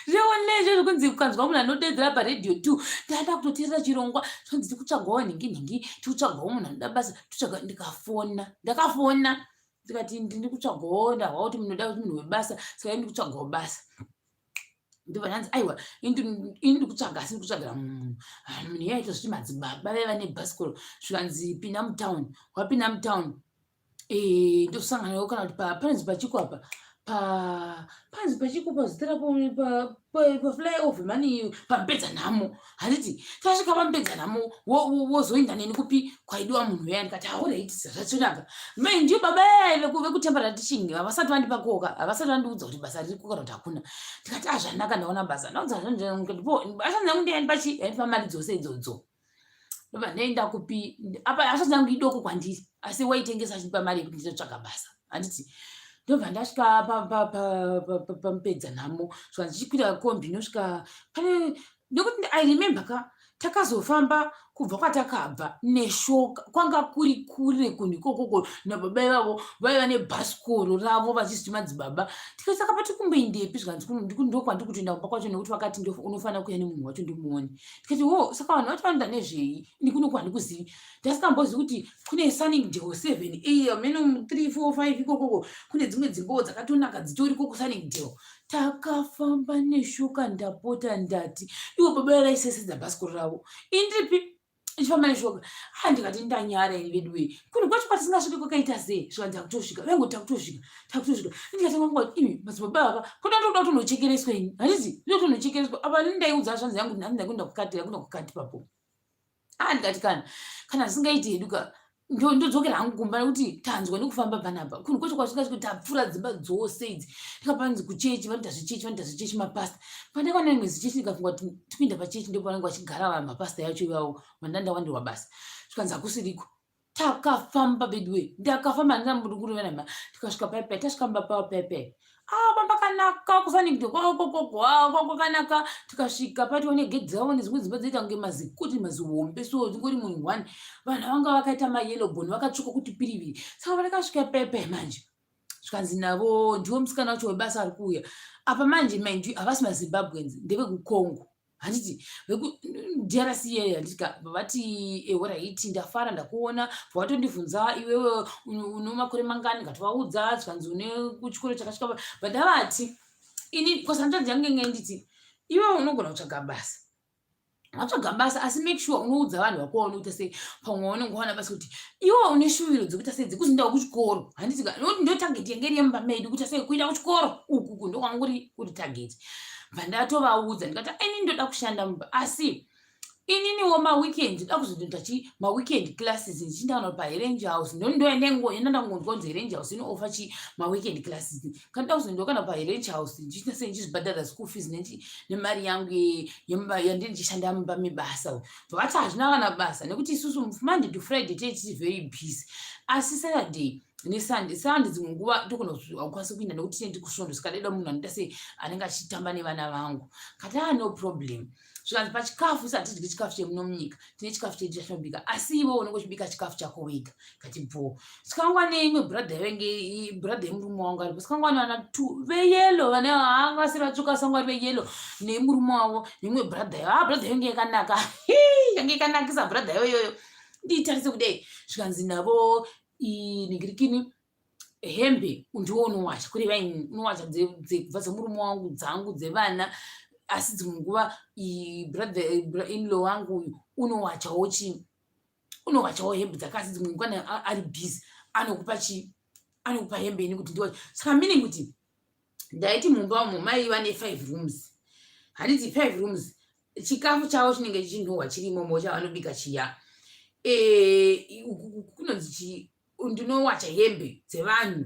zveonline izvo zvekunzi ukanzwa munhu anodedzera paradio two ndada kutoteerera chirongwa zvonzi tikutsvagawo nhingi nhingi tikutsvagawo munhu anoda basa tikutsvaga ndikafona ndakafona ndikati ndiri kutsvagawo ndahwa kuti munoda kuti munhu webasa saka ndiri kutsvagawo basa Ndobva ndanzi aiwa ini ndikutsvaga asi ndikutsvagira munhu. Ah, munhu iye aita zviti madzibaba vaiva nebhasikoro zvikanzi pinda mutown wapinda mutown eh, ndosanganawo kana kuti panonzi pachiko apa panzi pachiko pazita rapo pafly over mani pamupedza nhamo handiti tasvika pamupedza nhamo wozoinda neni kupi kwaidiwa munhu uya ndikati aorit zvatsonaka mai ndiyo baba vekutembera teaching havasati vandipa koka havasati vandiudza kuti basa riri kana kuti hakuna. Ndikati azvanaka ah, ndaona basa ndaudza ashanzi yangu ndiyandipa chi yandipa mari dzose idzodzo. Ndobva ndaenda kupi apa ashanzi yangu idoko kwandiri asi waitengesa achindipa mari yekuti nditotsvaga basa handiti. Ndobva ndasvika pamupedza nhamo svika ndichikwira kombi inosvika pane nekuti I remember ka takazofamba kubva kwatakabva neshoka kwanga kuri kure kunhu ikokoko nababa ivavo vaiva nebhasikoro ravo vachiziti madzibaba. Tikati saka patikumboendepi zvikanzi ndokwandiri kutoenda kumba kwacho nekuti vakati unofanira kuuya nemunhu wacho ndimuone. Tikati wo saka vanhu vacho vanoda nezvei ini kuno kwandikuzivi ndasingambozivi kuti kune Sunningdale 7 a meno 3 4 5 ikokoko kune dzimwe dzimbawo dzakatonaka dzitoriko kuSunningdale. Takafamba neshoka ndapota ndati ivo baba vaisesedza bhasikoro ravo indiripi ichifamba neshoka. A ndikati ndanyara ini veduwe kunhu kwacho kwatisingasviki kwakaita sei zvikanzi takutosvika vaingoti takutosvika takutosvika. Ndikatanga kunga imi madzibaba ava kuda ndokuda kutonochekereswa ini handiti ndotonochekereswa apa ndaiudza zvanzi yangu nhasi ndakuenda kukati ndakuenda kukati papo. A ndikati kana kana zvisingaiti hedu ka ndodzokera hangu kumba nekuti tanzwa nekufamba panapa kunhu kwacho kwasingasviki tapfuura dzimba dzose idzi. Ndikapanzi kuchechi vanoita zvechechi vanoita zvechechi mapasta pandakaona rimwe zichechi ndikafunga kuti tikuinda pachechi ndipo vanenge vachigara vanhu mapasta yacho ivavo vandandawandirwa basa zvikanzi hakusiriko. Takafamba bedwe ndakafamba ndinambudukuruvenama tikasvika paipai tasvika mumba pavo paipai ah pamba pakanaka kufanigdo kwakanaka tikasvika patione gedhi ravo nedzimwe dzimba dzoita kunge mazikuti mazihombe so dzingori munhu one vanhu vanga vakaita mayellow bone vakatsvuka kuti piriviri. Saka pandakasvika paipai manje zvikanzi navo ndiwo musikana wacho webasa ari kuuya apa manje mind you havasi maZimbabweans ndevekuCongo handiti vekuDRC yeye handiti ka vati ehoraiti ndafara ndakuona vatondibvunza iwewe une makore mangani ngativaudza zvikanzi une kuchikoro chakasvika but ndavati ini kosanzvanzi yangu yenge nditi iwewe unogona kutsvaga basa watsvaga basa asi make sure unoudza vanhu vako vaunoita sei pamwe waunenge wawana basa kuti iwe une shuviro dzekuita sei dzekuzoendawo kuchikoro handiti ka nokuti ndo target yange iri yemumba medu kuita sei kuenda kuchikoro ukuku ndokwanguri kuri target. Bva ndatovaudza ndikati ini ndoda kushanda mumba asi ininiwo maweekend ndoda kuzotoita chi maweekend classes ndichienda kana paHerenje House ndondoenda ndangonzwa kunzi Herenje House inoofa chi maweekend classes kana ndoda kuzoendawo kana paHerenje House ndichiita sei ndichizvibhadhara school fees nemari yangu yandiri ndichishanda mumba mebasa. Vakati hazvina kana basa nekuti isusu Monday to Friday tee tiri very busy asi Saturday neSunday Sunday dzimwe nguva togona kukwanisa kuinda nekuti tinenge kusvondo saka daida munhu anoita sei anenge achitamba nevana vangu. Kati ah no problem. Zvikanzi pachikafu isu hatidyi chikafu chemuno munyika tine chikafu chedu chatinobika asi iwe unenge uchibika chikafu chako wega. Kati bho sikangwa neimwe brother yainge brother yemurume wangu aripo sikangwa nevana two veyelo vane vanga vasiri vatsvuka sangu vari veyelo nemurume wavo neimwe brother yavo. Ah brother yange yakanaka yange yakanakisa brother yavo iyoyo ndiitarise kudai zvikanzi navo ningirikini hembe ndiwo unowacha kureva ini unowacha kubva dzemurume wangu dzangu dzevana asi dzimwe nguva brother inlaw wangu uyu unowachawo chii unowachawo hembe dzake asi dzimwe nguva kana ari busy anokupa chii anokupa hembe ini kuti ndiwache. Saka meaning kuti ndaiti mumba umo maiva ne5 rooms handiti 5 rooms chikafu chavo chinenge chichinhuhwa chirimomo chavanobika chiya e, kunonzi chii ndinowacha hembe dzevanhu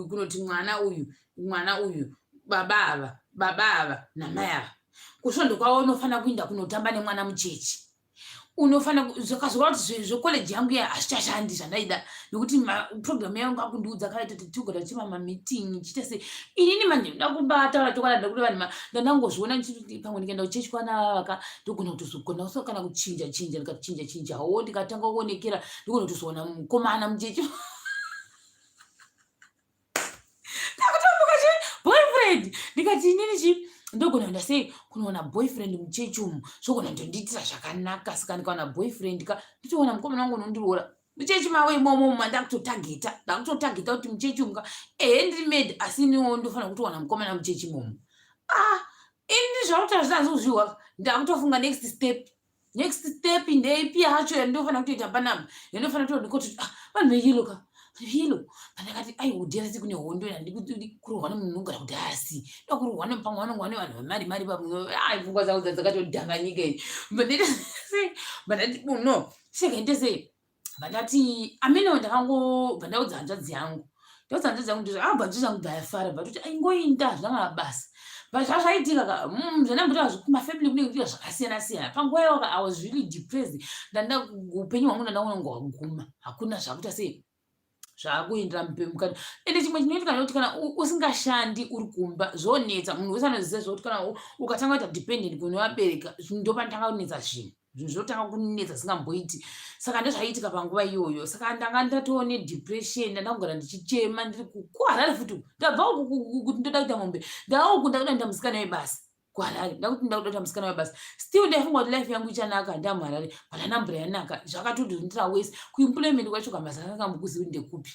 kunoti mwana uyu mwana uyu baba ava baba ava namai ava kusvondo kwavo unofanira kuinda kunotamba nemwana muchechi unofanira zvakazoreva kuti zvekoleji yangu iya hazvichashandi zvandaida nekuti program yangu akundiudza kaita kuti tigora tichiva mameeting chiita sei inini manje ndoda kubataura chokwadi ndakuti vanhu ndandangozviona ndichiti pamwe ndikaenda kuchechi kwana vaka ndogona kutozogona so kana kuchinja chinja ndikachinja chinjawo ndikatanga kuonekera ndogona kutozoona mukomana muchechi ndakutomboka chi boyfriend ndikati inini chi ndogona kuenda sei kunoona boyfriend muchechi umu zvogona kutondiitira zvakanaka saka ndikaona boyfriend ka nditoona mukomana wangu unondiroora muchechi mavo imomo umu mandakutotageta ndakutotageta kuti muchechi umu ka ehe ndiri made asi iniwo ndofanira kutowana mukomana muchechi imomo ah. Ini zvakuti hazvina kuzvihwa, ndakutofunga next step. Next step ndeipi yacho yandinofanira kutoita panapa, yandinofanira kutoda kuti ah, vanhu veyelo ka yelo. Pandakati aiudhera kune hondo handikuti kurohwa nemunhu unogara kuti asi ndakurohwa nepamwe vanonge vane vanhu vemari mari pamwe ai pfungwa dzangu dzakatodhanganyika ini. But no sekaite sei vandati ameno ndakangobva ndaudza hanzvadzi yangu ndaudza hanzvadzi yangu ndizvo abva hanzvadzi yangu bvayafara bva kuti aingoinda zvanga basa but zvazvaitika ka zvandamboita kumafamily kunenge kuita zvakasiyana siyana. Panguva iyoka I was really depressed. Ndanda upenyu hwangu ndanda unenge hwaguma, hakuna zvakuita sei zvakuendera mukati. Ende chimwe chinoitika ndekuti kana usingashandi uri kumba zvonetsa. Munhu wese anoziva zvokuti kana ukatanga kuita dependent kune vabereka, ndopanotanga kunetsa zvinhu, zvinhu zvinotanga kunetsa zvisingamboiti. Saka ndozvaiitika panguva iyoyo. Saka ndanga ndatoo nedepression, ndanda kugara ndichichema ndiri kuHarare futi. Ndabva uku kuti ndoda kuita mombe, ndauku ndakuda kuita musikana webasa kuHarare, ndakuti ndakuda kuita musikana webasa. Still ndaifunga kuti life yangu ichanaka ndamuHarare, but hanambura yanaka, zvakatodondira wese kuemployment kwacho kamasa kangambokuzivi kuti ndekupi.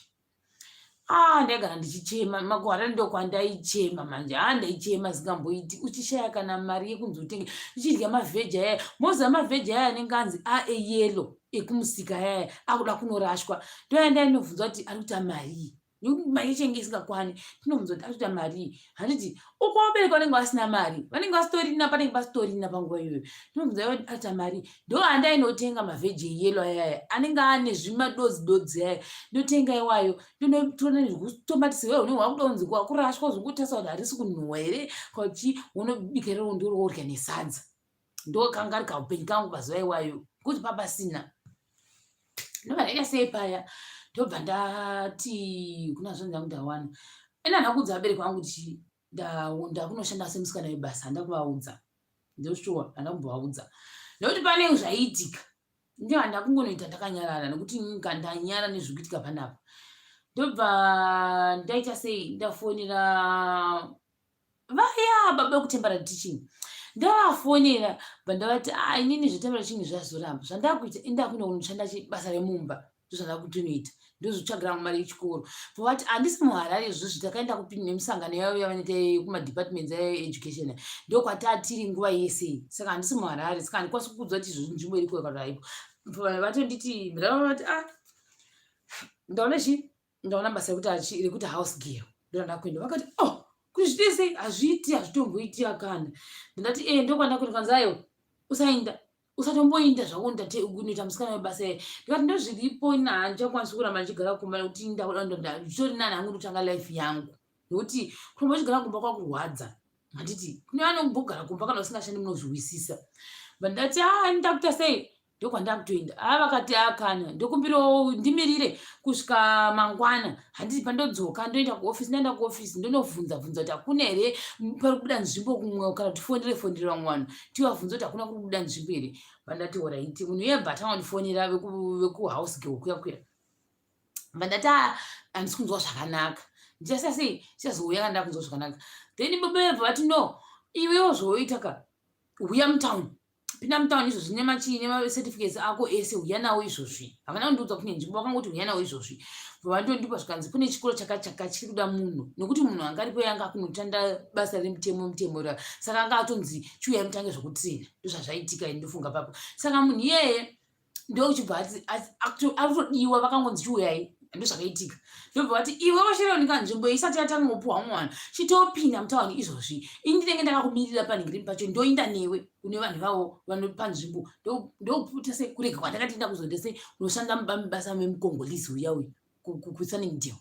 Ah, ndaigara ndichichema makuHarare, ndokwandaichema manje. Ha, ndaichema zingamboiti, uchishaya kana mari yekunzi utenge, ndichidya mavheji ayaya. Moziva mavheji aya anenge anzi aeyelo ekumusika ayaya akuda kunorashwa, ndoya ndainobvunza kuti ari kuita marii, nekuti mari yechange isingakwani. Tinobvunza kuti ari kuita marii, handiti uko vabereki vanenge vasina mari, vanenge vasitorina, panenge pasitorina panguva iyoyo. Tinobvunza kuti ari kuita mari, ndo handainotenga mavheji eyelo ayaya anenge ane zvimadodzi dodzi aya. Ndotenga iwayo, ndonotora nezvekutomatisi wewe unenge wakuda kunzi kwakurashwa, uzongotarisa kuti harisi kunhuhwa here kwachi, unobika iroro ndororya nesadza. Ndokanga ari kaupenyu kangu pazuva iwayo kuti papasina. Ndobva ndaita sei paya, ndobva ndati kuna zvanzi yangu ndawana ena ndakuudza vabereki vangu kuti ndakunoshanda semusikana webasa. Handa kuvaudza, ndoshuwa handa kumbovaudza nekuti pane zvaiitika. Ndio handa kungonoita ndakanyarara nekuti ndanyara nezviri kuitika panapa. Ndobva ndaita sei, ndafonera vaya baba vekutemporary teaching. Ndavafonera, bva ndavati, a inini zvetemporary teaching zvazoramba, zvandakuita indakuenda kunoshanda basa remumba, ndozvandakutonoita, ndozvitsvagira mari yechikoro. Vati handisi muHarare izvozvi, takaenda kupinda nemisangano yavo yavanoita yekumadepartments eeducation, ndokwatatiri nguva yese, saka handisi muHarare, saka handikwanisi kukuudza kuti izvozvi nzvimbo iriko kana haipo. Vatonditi ndavati, a ndaona chi ndaona basa rekuti house girl, ndorandakuenda. Vakati, oh, kuti zviite sei, hazviiti, hazvitomboiti akana. Ndandati, e ndokwandakuenda. Kanzi, aiwa, usaenda, usatomboinda zvako kunoita musikana webasa ere. Ndikati, ndozviripo, ina handichakwanisi kuramba ndichigara kumba nekuti zvitori nani hangu ndotanga life yangu, nekuti kuramba uchigara kumba kwakurwadza. Handiti kune vanombogara kumba, kana usingashandi munozviwisisa. But ndati, a ndakuita sei, ndokwandakutoenda. A vakati, akana ndokumbirawo ndimirire kusvika mangwana, handiti pandodzoka ndoenda kuofisi. Ndaenda kuofisi, ndonobvunza bvunza kuti hakuna here pari kubuda nzvimbo kumwe, kana kuti fonere fonere vamwe vanhu tivabvunza kuti hakuna kuri kubuda nzvimbo here. Vandati alright. Munhu iye bva atanga kundifonera vekuhouse girl kuya kuya. Vandati, handisi kunzwa zvakanaka, ndichasa sei, ndichazouya kana ndakunzwa zvakanaka. Then baba vebva vati, no, iwewo zvoita ka, uya mutown, pinda mutown izvozvi nemachii nemacertificates ako ese, uya nawo izvozvi. Havana kundiudza kune nzvimbo, vakangoti uya nawo izvozvi. Vandondipa zvikanzi kune chikoro chakati chakati chiri kuda munhu, nekuti munhu anga aripo yanga akunotanda basa remutemo mutemo ra, saka anga atonzi chiuyai mutange zvekutraina. Ndozvazvaitika ini ndofunga papo. Saka munhu iyeye ndochibva ari kutodiwa, vakangonzi chiuyai. Ndozvakaitika. Ndobva vati, iwe washeronika, nzvimbo isati yatanga kupuhwa mwana, chitopinda mutauni izvozvi, ini ndinenge ndakakumirira panhingirini pacho, ndoinda newe kune vanhu vavo vanopa nzvimbo. Ndokuita sei, kurega kwandakati ndakuzonde sei unoshanda mubasa memukongolisi uya uyu kuSunningdale.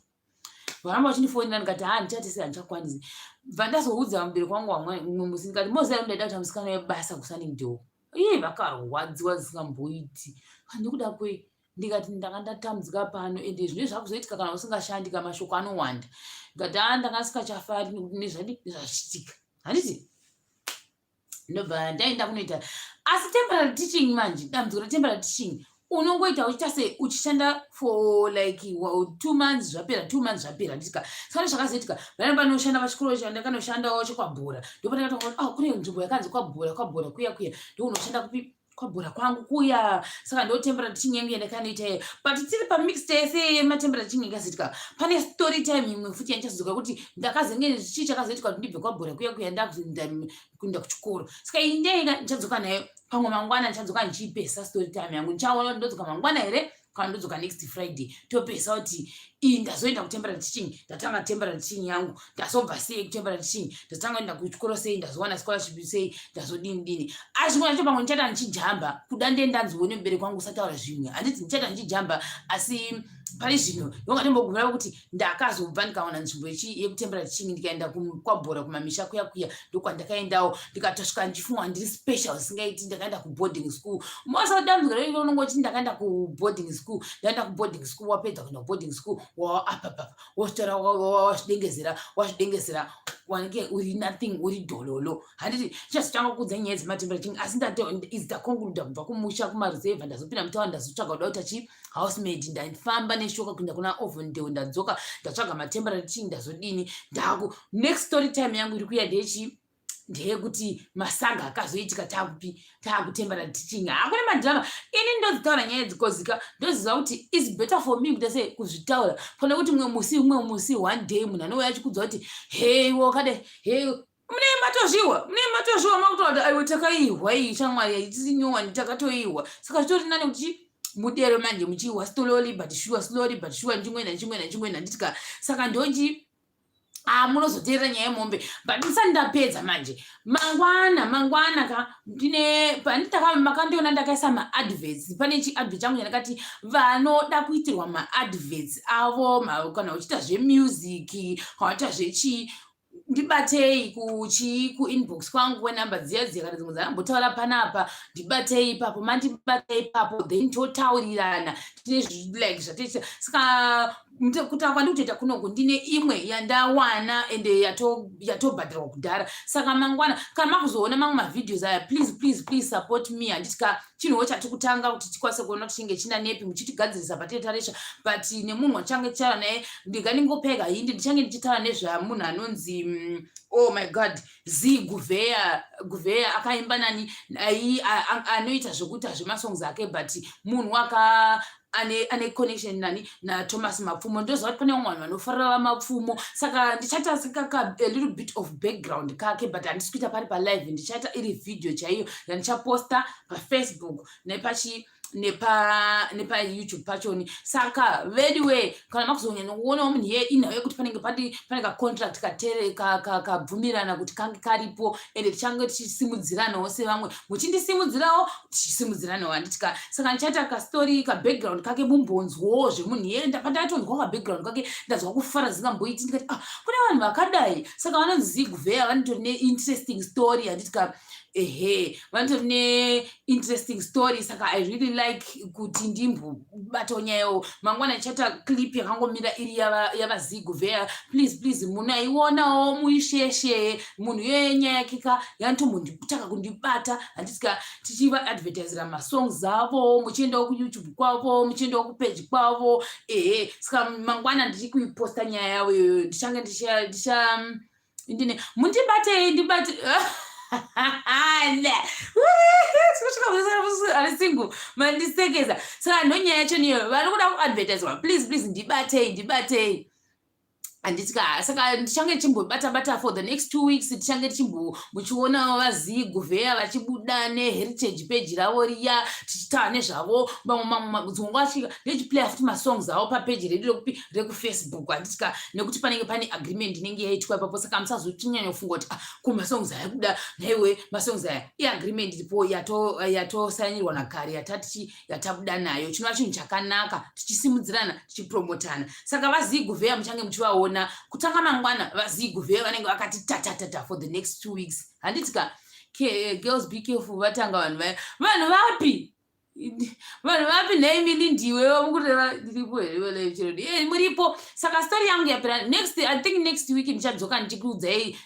Varamba vachindifonera, ndikati, ha, ndichati sei, handichakwanisi. Bva ndazoudza mubereki wangu wamwe mumwe musi, ndikati, moziva ndaida kuita musikana webasa kuSunningdale. Iye vakarwadziwa zisingamboiti, nekuda kwei? Ndikati, ndanga ndatambudzika pano, ende zvinenge zvakuzoitika kana usingashandi ka, mashoko anowanda. Ndikati, a ndanga ndisingachafari nekuti nezvadi nezvazvichitika, handiti? Ndobva ndaenda kunoita asi temporary teaching. Manje dambudziko retemporary teaching, unongoita uchiita sei, uchishanda for like 2 months, zvapera 2 months, zvapera, handitika? Saka zvakazoitika, vaina panoshanda pachikoro chandakanoshandawo chekwabhora, ndopandakatoona, oh, kune nzvimbo yakanzi kwabhora, kwabhora kuya kuya, ndounoshanda kupi. Kwabhora kwangu kuya. Saka ndotembera tichinge ndakanoita iyo, but tiri pamix tese yematembera tichinge ngaziitika. Pane story time imwe futi yandichazodzoka kuti ndakazenge chii chakazoitika kuti ndibve kwabhora kuya kuya ndakuenda kuenda kuchikoro. Saka iyi ndega ndichadzoka nayo pamwe mangwana, ndichadzoka ndichiipesa story time yangu. Ndichaona kuti ndodzoka mangwana here kana ndodzoka next Friday, topesa kuti iyi ndazoenda kutemporary teaching, ndatanga temporary teaching yangu, ndazobva sei kutemporary teaching, ndatanga kuenda kuchikoro sei, ndazowana scholarship sei, ndazodini dini. Asi chimwe chacho pamwe ndichaita ndichijamba kuda ndiye ndanziwo nemubereki wangu usataura zvimwe, handiti? Ndichaita ndichijamba, asi pari zvino ndonga kuti ndakazobva ndikawana nzvimbo yekutemporary teaching, ndikaenda kwabhora kumamisha kuya kuya. Ndokwandakaendawo, ndikatosvika ndichifunga ndiri special zvisingaiti. Ndakaenda kuboarding school. Mosa dambudziko reiko unongoti ndakaenda kuboarding school, ndaenda kuboarding school. Wapedza kuenda kuboarding school, waapapapa, wotora wazvidengezera, wazvidengezera, wange uri nothing, uri dhololo, handiti? Ndichazotanga kuudza nyaya dzematemporary teaching, asi idzi taconcluda kubva kumusha kumaruzevha, ndazopinda mutauni, ndazotsvaga kuda kuita chi housemaid, ndafamba neshoka kuenda kuna Ovendale, ndadzoka, ndatsvaga matemporary teaching, ndazodini. Ndaku next story time yangu iri kuya ndechi ndeyekuti masaga akazoitika taakupi, taakutemporary teaching. Hakuna madrama, ini ndodzitaura nyaya dzikozika. Ndoziva kuti is better for me kuti sei kuzvitaura pane kuti mumwe musi one day munhu anouya achikudza kuti, "Hei, wakade, hei." Mune matozviwa, mune matozviwa, makutoa kuti, "Aiwe, takaihwa iyi shamwari, itisi nyowani, takatoihwa." Saka zvitori nani kuti mudero manje muchiihwa slowly but sure, slowly but sure, ndichimwena, ndichimwena, ndichimwena, nditika. Saka ndonchi, ah, munozoteerera nyaya yemombe, but ndisati ndapedza manje, mangwana ka ndine panditaka makandiona ndakaisa maadverts. Pane chiadvert changu chandakati vanoda kuitirwa maadverts avo, kana uchiita zvemusic, kana uchiita zvechii, ndibatei kuchii, kuinbox kwangu kwenhamba dziya dziya kana dzimwe dzandambotaura panapa. Ndibatei ipapo, mandibata ipapo, then totaurirana. Tine like zvatoita. Saka kutaura kwandiri kutoita kunoku, ndine imwe yandawana ende yatobhadharwa kudhara. Saka mangwana kana makuzoona mamwe mavideos aya, please, please, please support me, handiti ka? Chinhuwo chatiri kutanga kuti tikwanise kuona kuti chinge china nepi muchitigadzirisa patetaresha. But nemunhu wachange tichara naye, ndinganingopeka hindi, ndichange ndichitaura nezvamunhu anonzi, oh my God, Z Guvheya. Guvheya akaimba nani, anoita zvokuita zvemasongs ake, but munhu waka ane connection nani, naThomas Mapfumo. Ndoziva kuti pane vamwe vanhu vanofarira vaMapfumo, saka ndichaita seka a little bit of background kake, but handisi kuita pari palive. Ndichaita iri video chaiyo yandichaposta paFacebook nepachi nepa nepa YouTube pachoni. Saka anyway, kana makuzonyanya kuonawo munhu iye, inhau yekuti panenge pane kacontract katere kabvumirana kuti kange karipo, ende tichange tichisimudziranawo sevamwe, muchindisimudzirawo, tichisimudziranawo, handitika? Saka ndichaita kastori kabackground kake, mumbonzwawo zvemunhu iye. Pandatonzwa kabackground kake, ndanzwa kufara zingamboiti. Ndikati, "Ah, kune vanhu vakadai." Saka vanonzi Ziguvheya vanotori neinteresting story, handitika? Ehe, vanotori neinteresting story. Saka I really like kuti ndimbobatawo nyayawo. Mangwana ndichaita clip yakangomira iri yavaZiguvheya. Please, please, munaionawo, muisheshe. Munhu iyeye nyaya yake ka yanotombonditaka kundibata, handitika? Tichivaadvertisira masongs avo, muchiendawo kuYouTube kwavo, muchiendawo kupeji kwavo. Ehe, saka mangwana ndichiri kuiposta nyaya yavo iyoyo. Ndichange ndicha ndine mundibatei, ndibate ari single, mandisekesa. Saka ndonyaya yacho niyo. Vari kuda kuadvertiswa, please, please, ndibatei, ndibatei, handiti ka? Saka ndichange ndichimbobata bata for the next 2 weeks. Tichange tichimbo muchiona vaZiguvheya vachibuda neheritage page ravo riya, tichitaura nezvavo. Mamwe dzimwe nguva ndechiplaya futi masongs avo papeji redu rekupi, rekuFacebook, handiti ka? Nekuti panenge pane agreement inenge yaitwa ipapo. Saka musazotinyanya kufunga kuti, "Ah, ko masongs aya kuda nhaiwe?" Masongs aya iagreement iripo yatosainirwa nakare, yatati yatabuda nayo, chinova chinhu chakanaka, tichisimudzirana, tichipromotana. Saka vaZiguvheya muchange muchivaona kutanga mangwana. VaZiguvheya vanenge vakati tatatata for the next 2 weeks, handiti ka? Girls, be careful, vatanga vanhu vaya. Vanhu vapi? Vanhu vapi nhaimi? Lindiwe, mukureva ndiripo here? Muripo. Saka story yangu yapera. Next, I think next week ndichadzoka ndichikuudzai,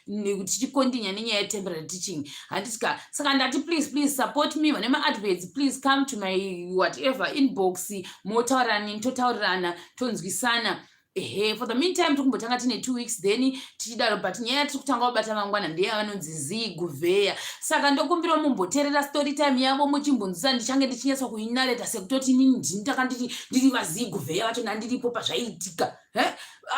tichikontinya nenyaya yetemporary teaching, handiti ka? Saka ndati, please, please support me. Vane maadverts, please come to my whatever inbox, motaurirana, totaurirana, tonzwisana. Ehe, for the meantime tiri kumbotanga tine 2 weeks, then tichidaro. But nyaya yatiri kutanga kubata mangwana ndeyavanonzi Ziguvheya. Saka ndokumbirawo mumboteerera story time yavo, muchimbonzwisa. Ndichange ndichinyatsa kuinarrata sekutoti inini ndini takanditi ndiri vaZiguvheya vacho, nandiripo pazvaiitika.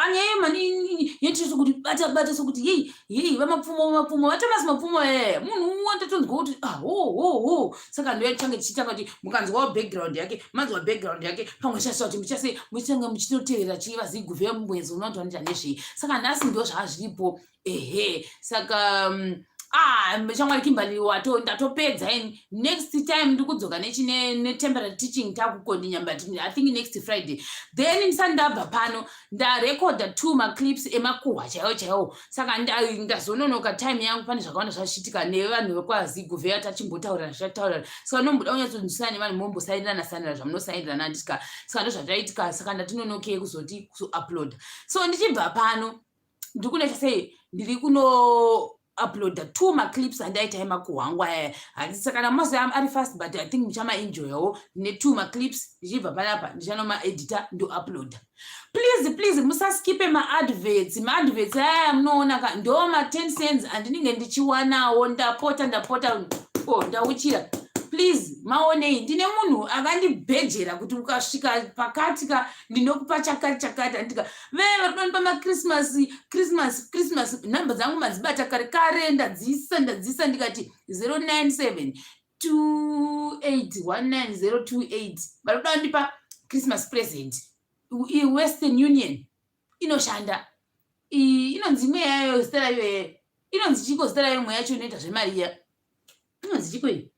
Anyaya mani yetiri kuti bata bata, sokuti yei yei, vaMapfumo, vaMapfumo, vaThomas Mapfumo. Munhu wandatonzwa kuti, ah, ho ho ho. Saka ndo yatichange tichitanga kuti mukanzwawo background yake, manzwa background yake, pamwe chasa kuti muchase muchange muchitotevera chii vaZiguvheya, mumbonyatsoona kuti vanoita nezvei. Saka nhasi ndo zvazviripo. Ehe, saka ah, shamwari Kimberly, wato ndatopedza ini. Next time ndikudzoka nechine netemporary teaching, takukondinya, but I think next Friday. Then ndisati ndabva pano, ndarekodha two maclips emakuhwa chaiwo chaiwo. Saka ndazononoka time yangu, pane zvakawanda zvazvichiitika nevanhu vekwaZiguvheya, tachimbotaurira zvichataurira. Saka nomboda kunyatsonzwisana nevanhu, mombosainirana sanira zvamunosainirana, handitika? Saka ndozvataitika. Saka ndatinonokei kuzoti kuzouploada. So ndichibva pano, ndiri kunoita sei? Ndiri kuno uploada two maclips andaita emakuhwa angu aya. Handisi kana mazuva ari fast, but I think muchamaenjoyawo. Ndine two maclips. Ndichibva panapa, ndichanomaedita, ndouploada. Please, please, musaskipe maadverts. Maadverts aya munoona ka, ndo ma10 cents andinenge ndichiwanawo. Ndapota, ndapota, o ndauchira. Please maonei. Ndine munhu akandibhejera kuti ukasvika pakati ka, ndinokupa chakati chakati, andika vee vari kudonipa machristmas, Christmas, Christmas. Nhamba dzangu madzibata kare kare, ndadziisa, ndadziisa, ndikati 097 2819028. Vari kuda kundipa Christmas present. Western Union inoshanda. Inonzi imwe yayo, zita rayo inonzi chiko? Zita rayo imwe yacho inoita zvemariya inonzi chiko iyi?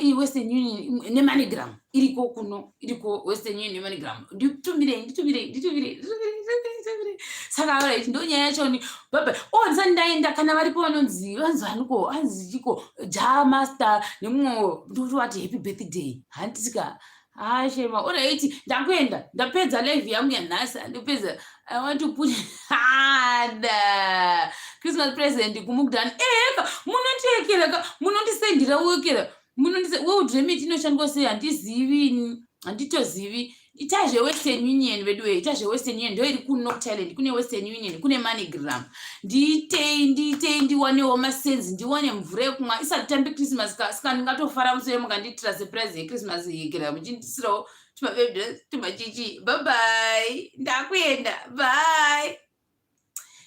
Iyi Western Union neMoneyGram iriko kuno, iriko Western Union neMoneyGram. Nditumirei, nditumirei, nditumirei, nditumirei. Saka alright, ndo nyaya yachoni. Baba o, ndisati ndaenda, kana varipo vanonzi, vanzi vaniko, anzi chiko, Ja Master nemumwe, ndotovati happy birthday, handitika? Ashema, alright, ndakuenda. Ndapedza live yangu yanhasi, andipedza. I want to put hada Christmas present kumukdani. Eka munondiekera ka, munondisendira wekera, munondise World Remit inoshandwa sei? Handizivi, handitozivi. Itai zveWestern Union vedu wei, itai zveWestern Union, ndo iri kuno kuThailand. Kune Western Union, kune MoneyGram. Ndiitei, ndiitei, ndiwanewo masenzi, ndiwane mvura yekumwa isati tambe Christmas ka. Saka ndingatofara musi wemukandiitira surprise yeChristmas yekera, muchindisirawo tumabebde, tumachichi. Bye bye, ndakuenda. Bye,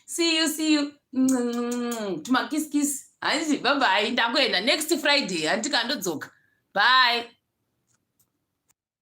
see you, see you, tumakiss kiss. Hanzi bye bye, ndakuenda. Next Friday handikandodzoka. Bye.